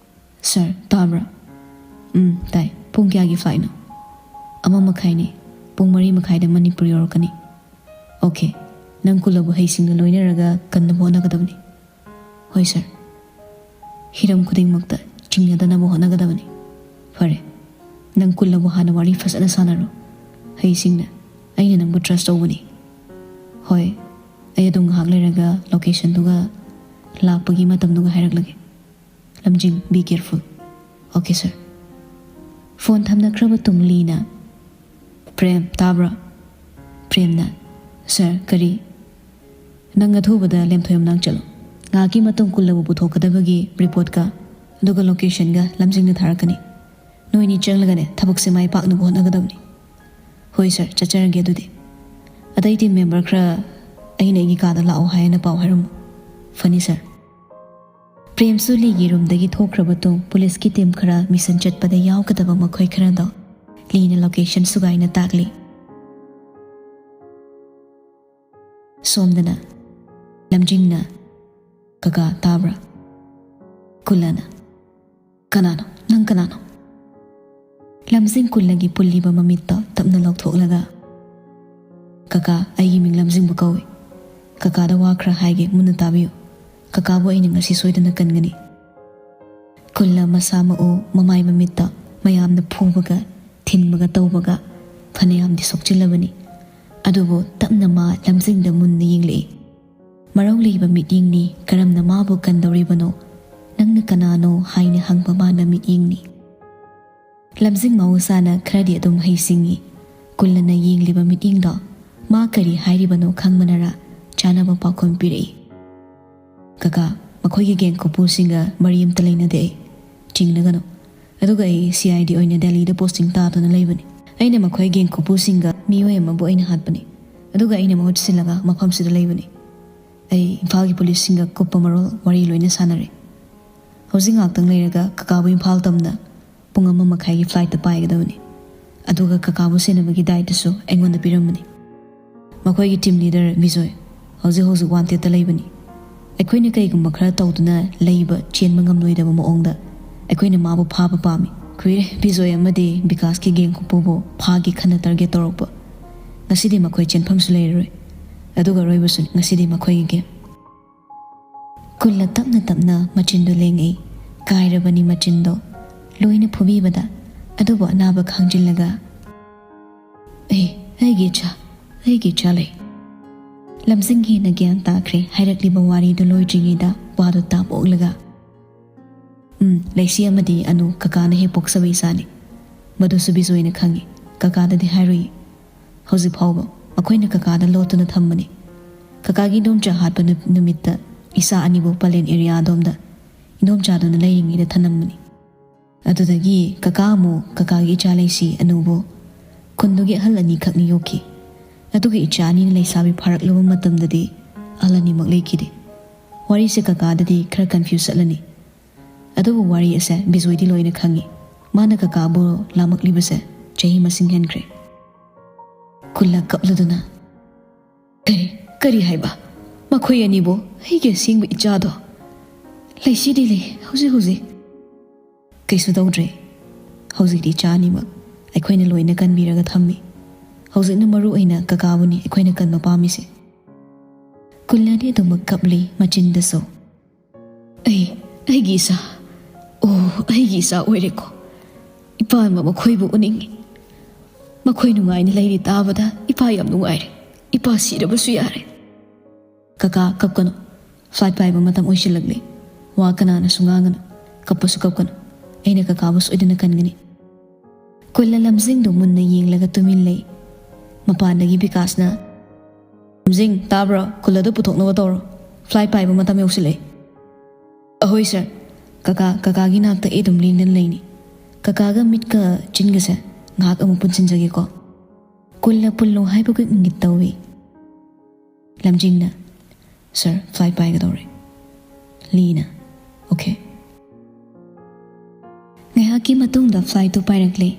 "ꯁꯥꯔ, ꯇꯥꯕ꯭ꯔꯥ?" ꯎꯝ, ꯇꯥꯏ꯫ ꯄꯨꯡ ꯀꯌꯥꯒꯤ flightꯅꯣ? ꯑꯃ ꯃꯈꯥꯏꯅꯤ꯫ ꯄꯨꯡ ꯃꯔꯤ ꯃꯈꯥꯏꯗ ꯃꯅꯤꯄꯨꯔ ꯌꯧꯔꯛꯀꯅꯤ꯫ Okay, ꯅꯪ ꯀꯨꯜꯂꯕꯨ ꯍꯩꯁꯤꯡꯅ ꯂꯣꯏꯅꯔꯒ ꯀꯟꯅꯕ ꯍꯣꯠꯅꯒꯗꯕꯅꯤ꯫ ꯍꯣꯏ sir꯫ ꯍꯤꯔꯝ ꯈꯨꯗꯤꯡꯃꯛꯇ ꯆꯤꯡꯅꯗꯅꯕ ꯍꯣꯠꯅꯒꯗꯕꯅꯤ꯫ ꯐꯔꯦ, ꯅꯪ ꯀꯨꯜꯂꯕꯨ ꯍꯥꯟꯅ ꯋꯥꯔꯤ ꯐꯖꯅ ꯁꯥꯟꯅꯔꯣ꯫ ꯍꯩꯁꯤꯡꯅ, ꯑꯩꯅ ꯅꯪꯕꯨ trust ꯇꯧꯕꯅꯤ꯫ ꯍꯣꯏ, ꯑꯩ ꯑꯗꯨꯝ ꯉꯥꯏꯍꯥꯛ ꯂꯩꯔꯒ locationꯗꯨꯒ ꯂꯥꯛꯄꯒꯤ ꯃꯇꯝꯗꯨꯒ ꯍꯥꯏꯔꯛꯂꯒꯦ꯫ ꯂꯝꯖꯤꯡ, be careful꯫ Okay sir꯫ Phone ꯊꯝꯅꯈ꯭ꯔꯕ ꯇꯨꯡ ꯂꯤꯅ, "ꯄ꯭ꯔꯦꯝ, ꯇꯥꯕ꯭ꯔꯥ?" ꯄ꯭ꯔꯦꯝꯅ, "Sir, ꯀꯔꯤ?" "ꯅꯪ ꯑꯊꯨꯕꯗ ꯂꯦꯝꯊꯣꯏ ꯃꯅꯥꯛ ꯆꯠꯂꯣ꯫ ꯉꯥꯏꯍꯥꯛꯀꯤ ꯃꯇꯨꯡ ꯀꯨꯜꯂꯕꯨ ꯄꯨꯊꯣꯛꯀꯗꯕꯒꯤ reportꯀ, ꯑꯗꯨꯒ locationꯒ ꯂꯝꯖꯤꯡꯗ ꯊꯥꯔꯛꯀꯅꯤ꯫ ꯅꯣꯏꯅꯤ ꯆꯪꯂꯒꯅꯦ ꯊꯕꯛꯁꯦ ꯃꯥꯏ ꯄꯥꯛꯅꯕ ꯍꯣꯠꯅꯒꯗꯕꯅꯤ꯫" "ꯍꯣꯏ sir, ꯆꯠꯆꯔꯒꯦ ꯑꯗꯨꯗꯤ꯫ ꯑꯇꯩ team member ꯈꯔ ꯑꯩꯅ ꯑꯩꯒꯤ ꯀꯥꯗ ꯂꯥꯛꯑꯣ ꯍꯥꯏꯅ ꯄꯥꯎ ꯍꯥꯏꯔꯝꯃꯨ꯫" "ꯐꯅꯤ sir꯫" ꯄ꯭ꯔꯦꯝꯁꯨ ꯂꯤꯒꯤ roomꯗꯒꯤ ꯊꯣꯛꯈ꯭ꯔꯕ ꯇꯨꯡ ꯄꯨꯂꯤꯁꯀꯤ team ꯈꯔ mission ꯆꯠꯄꯗ ꯌꯥꯎꯒꯗꯕ ꯃꯈꯣꯏ ꯈꯔꯗꯣ ꯂꯤꯅ location ꯁꯨꯒꯥꯏꯅ ꯇꯥꯛꯂꯤ꯫ ꯁꯣꯝꯗꯅ ꯂꯝꯖꯤꯡꯅ, "ꯀꯀꯥ, ꯇꯥꯕ꯭ꯔꯥ?" ꯀꯨꯜꯂꯅ, "ꯀꯅꯥꯅꯣ? ꯅꯪ ꯀꯅꯥꯅꯣ?" ꯂꯝꯖꯤꯡ ꯀꯨꯜꯂꯒꯤ ꯄꯨꯜꯂꯤꯕ ꯃꯃꯤꯠꯇꯣ ꯇꯞꯅ ꯂꯧꯊꯣꯛꯂꯒ, "ꯀꯀꯥ, ꯑꯩꯒꯤ ꯃꯤꯡ ꯂꯝꯖꯤꯡꯕ ꯀꯧꯏ꯫ ꯀꯀꯥꯗ ꯋꯥ ꯈꯔ ꯍꯥꯏꯒꯦ, ꯃꯨꯟꯅ ꯇꯥꯕꯤꯌꯨ꯫ ꯀꯀꯥꯕꯨ ꯑꯩꯅ ꯉꯁꯤ ꯁꯣꯏꯗꯅ ꯀꯟꯒꯅꯤ꯫" ꯀꯨꯜꯂ ꯃꯁꯥ ꯃꯎ, ꯃꯃꯥꯏ ꯃꯃꯤꯠꯇ ꯃꯌꯥꯝꯅ ꯐꯨꯕꯒ, ꯊꯤꯟꯕꯒ ꯇꯧꯕꯒ ꯐꯅꯌꯥꯝꯗꯤ ꯁꯣꯛꯆꯤꯜꯂꯕꯅꯤ꯫ ꯑꯗꯨꯕꯨ ꯇꯞꯅ ꯃꯥ ꯂꯝꯖꯤꯡꯗ ꯃꯨꯟꯅ ꯌꯦꯡꯂꯛꯏ꯫ ꯃꯔꯧ ꯂꯩꯕ ꯃꯤꯠꯌꯦꯡꯅꯤ, ꯀꯔꯝꯅ ꯃꯥꯕꯨ ꯀꯟꯗꯧꯔꯤꯕꯅꯣ? "ꯅꯪꯅ ꯀꯅꯥꯅꯣ?" ꯍꯥꯏꯅ ꯍꯪꯕ ꯃꯥꯅ ꯃꯤꯠꯌꯦꯡꯅꯤ꯫ ꯂꯝꯖꯤꯡ ꯃꯍꯧꯁꯥꯅ ꯈꯔꯗꯤ ꯑꯗꯨꯝ ꯍꯩꯁꯤꯡꯉꯤ꯫ ꯀꯨꯜꯂꯅ ꯌꯦꯡꯂꯤꯕ ꯃꯤꯠꯌꯦꯡꯗꯣ ꯃꯥ ꯀꯔꯤ ꯍꯥꯏꯔꯤꯕꯅꯣ ꯈꯪꯕꯅꯔ ꯆꯥꯅꯕ ꯄꯥꯎꯈꯨꯝ ꯄꯤꯔꯛꯏ꯫ "ꯀꯀꯥ, ꯃꯈꯣꯏꯒꯤ gang ꯀꯣꯄꯨꯁꯤꯡꯒ ꯃꯔꯤ ꯑꯃꯇ ꯂꯩꯅꯗꯦ ꯑꯩ꯫ ꯆꯤꯡꯅꯒꯅꯨ꯫ ꯑꯗꯨꯒ ꯑꯩ C I D ꯑꯣꯏꯅ ꯗꯦꯜꯂꯤꯗ posting ꯇꯥꯗꯨꯅ ꯂꯩꯕꯅꯤ꯫ ꯑꯩꯅ ꯃꯈꯣꯏ gang ꯀꯣꯄꯨꯁꯤꯡꯒ ꯃꯤꯑꯣꯏ ꯑꯃꯕꯨ ꯑꯩꯅ ꯍꯥꯠꯄꯅꯤ꯫ ꯑꯗꯨꯒ ꯑꯩꯅ ꯃꯍꯨꯠ ꯁꯤꯜꯂꯒ ꯃꯐꯝꯁꯤꯗ ꯂꯩꯕꯅꯤ꯫ ꯑꯩ ꯏꯝꯐꯥꯜꯒꯤ ꯄꯨꯂꯤꯁꯁꯤꯡꯒ ꯀꯨꯞꯄ ꯃꯔꯣꯜ ꯋꯥꯔꯤ ꯂꯣꯏꯅ ꯁꯥꯟꯅꯔꯦ꯫ ꯍꯧꯖꯤꯛ ꯉꯥꯛꯇꯪ ꯂꯩꯔꯒ ꯀꯀꯥꯕꯨ ꯏꯝꯐꯥꯜ ꯇꯝꯅ ꯄꯨꯡ ꯑꯃ ꯃꯈꯥꯏꯒꯤ flightꯇ ꯄꯥꯏꯒꯗꯕꯅꯤ꯫ ꯑꯗꯨꯒ ꯀꯀꯥꯕꯨ ꯁꯦꯟꯅꯕꯒꯤ ꯗꯥꯏꯇꯁꯨ ꯑꯩꯉꯣꯟꯗ ꯄꯤꯔꯝꯕꯅꯤ꯫ ꯃꯈꯣꯏꯒꯤ team leader ꯕꯤꯖꯣꯏ ꯍꯧꯖꯤꯛ ꯍꯧꯖꯤꯛ wantedꯇ ꯂꯩꯕꯅꯤ꯫ ꯑꯩꯈꯣꯏꯅ ꯀꯩꯒꯨꯝꯕ ꯈꯔ ꯇꯧꯗꯨꯅ ꯂꯩꯕ ꯆꯦꯟꯕ ꯉꯝꯂꯣꯏꯗꯕ ꯃꯑꯣꯡꯗ ꯑꯩꯈꯣꯏꯅ ꯃꯥꯕꯨ ꯐꯥꯕ ꯄꯥꯝꯃꯤ꯫ ꯀꯨꯏꯔꯦ ꯕꯤꯖꯣꯏ ꯑꯃꯗꯤ ꯕꯤꯀꯥꯁꯀꯤ ꯒꯦꯡ ꯈꯨꯄꯨꯕꯨ ꯐꯥꯒꯦ ꯈꯟꯅ ꯇꯥꯔꯒꯦꯠ ꯇꯧꯔꯛꯄ꯫ ꯉꯁꯤꯗꯤ ꯃꯈꯣꯏ ꯆꯦꯟꯐꯝꯁꯨ ꯂꯩꯔꯔꯣꯏ꯫ ꯑꯗꯨꯒ ꯑꯔꯣꯏꯕꯁꯨ ꯉꯁꯤꯗꯤ ꯃꯈꯣꯏꯒꯤ ꯒꯦꯝ꯫ ꯀꯨꯜꯂ ꯇꯞꯅ ꯇꯞꯅ ꯃꯆꯤꯟꯗꯨ ꯂꯦꯡꯉꯛꯏ꯫ ꯀꯥꯏꯔꯕꯅꯤ ꯃꯆꯤꯟꯗꯣ꯫ ꯂꯣꯏꯅ ꯐꯨꯕꯤꯕꯗ ꯑꯗꯨꯕꯨ ꯑꯅꯥꯕ ꯈꯥꯡꯖꯤꯜꯂꯒ, "ꯑꯩ, ꯑꯩꯒꯤ ꯏꯆꯥ, ꯑꯩꯒꯤ ꯏꯆꯥ ꯂꯩ꯫" ꯂꯝꯖꯤꯡ ꯍꯦꯟꯅ ꯒ꯭ꯌꯥꯟ ꯇꯥꯈ꯭ꯔꯦ꯫ ꯍꯥꯏꯔꯛꯂꯤꯕ ꯋꯥꯔꯤꯗꯨ ꯂꯣꯏꯗ꯭ꯔꯤꯉꯩꯗ ꯋꯥꯗꯨ ꯇꯥꯞ ꯑꯣꯛꯂꯒ, "ꯎꯝ, ꯂꯩꯁꯤ ꯑꯃꯗꯤ ꯑꯅꯨ ꯀꯀꯥꯅ ꯍꯦꯛ ꯄꯣꯛꯆꯕ ꯏꯆꯥꯅꯤ꯫ ꯃꯗꯨꯁꯨ ꯕꯤꯖꯣꯏꯅ ꯈꯪꯏ꯫ ꯀꯀꯥꯗꯗꯤ ꯍꯥꯏꯔꯨꯏ꯫ ꯍꯧꯖꯤꯛ ꯐꯥꯎꯕ ꯃꯈꯣꯏꯅ ꯀꯀꯥꯗ ꯂꯣꯠꯇꯨꯅ ꯊꯝꯕꯅꯤ꯫ ꯀꯀꯥꯒꯤ ꯏꯗꯣꯝꯆꯥ ꯍꯥꯠꯄ ꯅꯨ-, ꯅꯨꯃꯤꯠꯇ ꯏꯆꯥ ꯑꯅꯤꯕꯨ ꯄꯂꯦꯟ ꯑꯦꯔꯤꯌꯥ ꯑꯗꯣꯝꯗ ꯏꯗꯣꯝꯆꯥꯗꯨꯅ ꯂꯩꯔꯤꯉꯩꯗ ꯊꯅꯝꯕꯅꯤ꯫ ꯑꯗꯨꯗꯒꯤ ꯀꯀꯥ ꯑꯃꯨꯛ ꯀꯀꯥꯒꯤ ꯏꯆꯥ ꯂꯩꯁꯤ ꯑꯅꯨꯕꯨ ꯈꯨꯟꯗꯨꯒꯤ ꯑꯍꯜ ꯑꯅꯤꯈꯛꯅ ꯌꯣꯛꯈꯤ꯫ ꯑꯗꯨꯒ ꯏꯆꯥ ꯑꯅꯤꯅ ꯂꯩꯁꯥꯕꯤ ꯐꯥꯔꯛꯂꯕ ꯃꯇꯝꯗꯗꯤ ꯑꯍꯜ ꯑꯅꯤꯃꯛ ꯂꯩꯈꯤꯗꯦ꯫ ꯋꯥꯔꯤꯁꯦ ꯀꯀꯥꯗꯗꯤ ꯈꯔ ꯀꯟꯐ꯭ꯌꯨꯁ ꯆꯠꯂꯅꯤ꯫ ꯑꯗꯨꯕꯨ ꯋꯥꯔꯤ ꯑꯁꯦ ꯕꯤꯖꯣꯏꯗꯤ ꯂꯣꯏꯅ ꯈꯪꯏ꯫ ꯃꯥꯅ ꯀꯀꯥꯕꯨ ꯂꯥꯃꯛꯂꯤꯕꯁꯦ ꯆꯍꯤ ꯃꯁꯤꯡ ꯍꯦꯟꯈ꯭ꯔꯦ꯫" ꯀꯨꯜꯂ ꯀꯞꯂꯗꯨꯅ, "ꯀꯔꯤ, ꯀꯔꯤ ꯍꯥꯏꯕ? ꯃꯈꯣꯏ ꯑꯅꯤꯕꯨ ꯑꯩꯒꯤ ꯑꯁꯦꯡꯕ ꯏꯆꯥꯗꯣ? ꯂꯩꯁꯤꯗꯤ ꯂꯩ ꯍꯧꯖꯤꯛ ꯍꯧꯖꯤꯛ?" "ꯀꯩꯁꯨ ꯇꯧꯗ꯭ꯔꯦ꯫ ꯍꯧꯖꯤꯛꯇꯤ ꯏꯆꯥ ꯑꯅꯤꯃꯛ ꯑꯩꯈꯣꯏꯅ ꯂꯣꯏꯅ ꯀꯟꯕꯤꯔꯒ ꯊꯝꯃꯤ꯫ ꯍꯧꯖꯤꯛꯅ ꯃꯔꯨ ꯑꯣꯏꯅ ꯀꯀꯥꯕꯨꯅꯤ ꯑꯩꯈꯣꯏꯅ ꯀꯟꯕ ꯄꯥꯝꯃꯤꯁꯦ꯫" ꯀꯨꯜꯂꯗꯤ ꯑꯗꯨꯃꯛ ꯀꯞꯂꯤ ꯃꯆꯤꯟꯗꯁꯨ꯫ "ꯑꯩ, ꯑꯩꯒꯤ ꯏꯆꯥ, ꯑꯣ, ꯑꯩꯒꯤ ꯏꯆꯥ ꯑꯣꯏꯔꯦꯀꯣ꯫ ꯏꯄꯥ ꯏꯃꯥ ꯃꯈꯣꯏꯕꯨ ꯎꯅꯤꯡꯉꯤ꯫ ꯃꯈꯣꯏ ꯅꯨꯡꯉꯥꯏꯅ ꯂꯩꯔꯤ ꯇꯥꯕꯗ ꯏꯄꯥ ꯌꯥꯝ ꯅꯨꯡꯉꯥꯏꯔꯦ꯫ ꯏꯄꯥ ꯁꯤꯔꯕꯁꯨ ꯌꯥꯔꯦ꯫" "ꯀꯀꯥ, ꯀꯞꯀꯅꯨ꯫ ꯐ꯭ꯂꯥꯏꯠ ꯄꯥꯏꯕ ꯃꯇꯝ ꯑꯣꯏꯁꯤꯜꯂꯛꯂꯦ꯫ ꯋꯥ ꯀꯅꯥꯅꯁꯨ ꯉꯥꯡꯒꯅꯨ꯫ ꯀꯞꯄꯁꯨ ꯀꯞꯀꯅꯨ꯫ ꯑꯩꯅ ꯀꯀꯥꯕꯨ ꯁꯣꯏꯗꯅ ꯀꯟꯒꯅꯤ꯫" ꯀꯨꯜꯂ ꯂꯝꯖꯤꯡꯗꯨ ꯃꯨꯟꯅ ꯌꯦꯡꯂꯒ ꯇꯨꯃꯤꯟ ꯂꯩ꯫ ꯃꯄꯥꯟꯗꯒꯤ ꯕꯤꯀꯥꯁꯅ, "ꯂꯝꯖꯤꯡ, ꯇꯥꯕ꯭ꯔꯣ? ꯀꯨꯜꯂꯗꯨ ꯄꯨꯊꯣꯛꯅꯕ ꯇꯧꯔꯣ꯫ ꯐ꯭ꯂꯥꯏꯠ ꯄꯥꯏꯕ ꯃꯇꯝ ꯌꯧꯁꯤꯜꯂꯛꯑꯦ꯫" "ꯑꯍꯣꯏ ꯁꯥꯔ꯫ ꯀꯀꯥ, ꯀꯀꯥꯒꯤ ꯅꯥꯛꯇ ꯑꯩ ꯑꯗꯨꯝ ꯂꯦꯡꯗꯅ ꯂꯩꯅꯤ꯫ ꯀꯀꯥꯒ ꯃꯤꯠꯀ ꯆꯤꯟꯒꯁꯦ ꯉꯥꯏꯍꯥꯛ ꯑꯃꯨꯛ ꯄꯨꯟꯁꯤꯟꯖꯒꯦꯀꯣ꯫" ꯀꯨꯜꯂ ꯄꯨꯜꯂꯣ ꯍꯥꯏꯕꯒ ꯏꯪꯒꯤꯠ ꯇꯧꯏ꯫ ꯂꯝꯖꯤꯡꯅ, "ꯁꯥꯔ, ꯐ꯭ꯂꯥꯏꯠ ꯄꯥꯏꯒꯗꯧꯔꯦ꯫" ꯂꯤꯅ, "ꯑꯣꯀꯦ꯫" ꯉꯥꯏꯍꯥꯛꯀꯤ ꯃꯇꯨꯡꯗ ꯐ꯭ꯂꯥꯏꯠꯇꯨ ꯄꯥꯏꯔꯛꯂꯦ꯫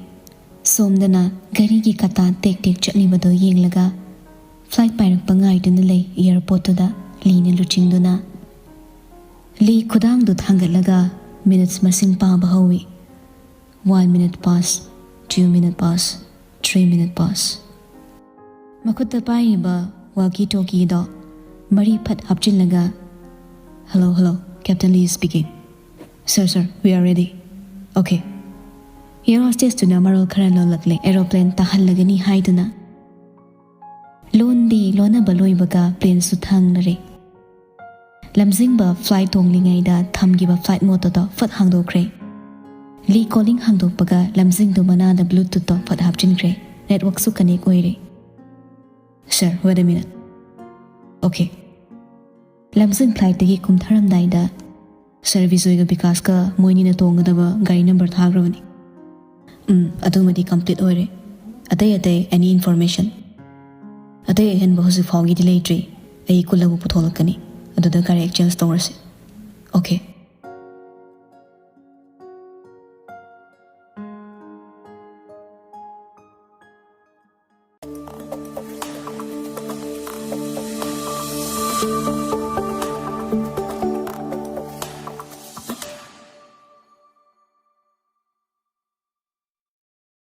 ꯁꯣꯝꯗꯅ ꯒꯥꯔꯤꯒꯤ ꯀꯇꯥ ꯇꯦꯛ ꯇꯦꯛ ꯆꯠꯂꯤꯕꯗꯨ ꯌꯦꯡꯂꯒ ꯐ꯭ꯂꯥꯏꯠ ꯄꯥꯏꯔꯛꯄ ꯉꯥꯏꯗꯨꯅ ꯂꯩ ꯑꯦꯌꯥꯔꯄꯣꯔꯠꯇꯨꯗ꯫ ꯂꯤꯅ ꯂꯨꯆꯤꯡꯗꯨꯅ ꯂꯤ ꯈꯨꯗꯥꯡꯗꯨ ꯊꯥꯡꯒꯠꯂꯒ ꯃꯤꯅꯤꯠꯁ ꯃꯁꯤꯡ ꯄꯥꯕ ꯍꯧꯏ꯫ One minute pass, two minute pass, three minute pass. ꯃꯈꯨꯠꯇ ꯄꯥꯏꯔꯤꯕ walkie talkieꯗꯣ ꯃꯔꯤ ꯐꯠ ꯍꯥꯞꯆꯤꯜꯂꯒ, "Hello, hello, Captain Lee speaking. Sir, sir, we are ready. Okay." Air hostessꯇꯨꯅ ꯃꯔꯣꯜ ꯈꯔ ꯂꯣꯜꯂꯛꯂꯦ꯫ Aeroplane ꯇꯥꯍꯜꯂꯒꯅꯤ ꯍꯥꯏꯗꯨꯅ꯫ ꯂꯣꯟꯗꯤ ꯂꯣꯟꯅꯕ ꯂꯣꯏꯕꯒ planeꯁꯨ ꯊꯥꯡꯅꯔꯦ꯫ ꯂꯝꯖꯤꯡꯕ flight ꯇꯣꯡꯂꯤꯉꯩꯗ ꯊꯝꯈꯤꯕ flight modeꯇꯨꯗꯣ ꯐꯠ ꯍꯥꯡꯗꯣꯛꯈ꯭ꯔꯦ꯫ Lee calling ꯍꯥꯡꯗꯣꯛꯄꯒ ꯂꯝꯖꯤꯡꯗꯨ ꯃꯅꯥꯗ Bluetoothꯇꯣ ꯐꯠ ꯍꯥꯞꯆꯤꯟꯈ꯭ꯔꯦ꯫ Networkꯁꯨ connect ꯑꯣꯏꯔꯦ꯫ "Sir, wait a minute. Okay." ꯂꯝꯖꯤꯡ flightꯇꯒꯤ ꯀꯨꯝꯊꯔꯝꯗꯥꯏꯗ, "Sir, ꯕꯤꯖꯣꯏꯒ ꯕꯤꯀꯥꯁꯀ ꯃꯣꯏꯅꯤꯅ ꯇꯣꯡꯒꯗꯕ ꯒꯥꯔꯤ number ꯊꯥꯈ꯭ꯔꯕꯅꯤ꯫ ꯎꯝ, ꯑꯗꯨꯃꯗꯤ complete ꯑꯣꯏꯔꯦ꯫ ꯑꯇꯩ ꯑꯇꯩ any information?" "ꯑꯇꯩ ꯑꯍꯦꯟꯕ ꯍꯧꯖꯤꯛ ꯐꯥꯎꯒꯤꯗꯤ ꯂꯩꯇ꯭ꯔꯤ꯫ ꯑꯩ ꯀꯨꯜꯂꯒ ꯄꯨꯊꯣꯛꯂꯛꯀꯅꯤ꯫ ꯑꯗꯨꯗ ꯒꯥꯔꯤ exchange ꯇꯧꯔꯁꯤ꯫ Okay."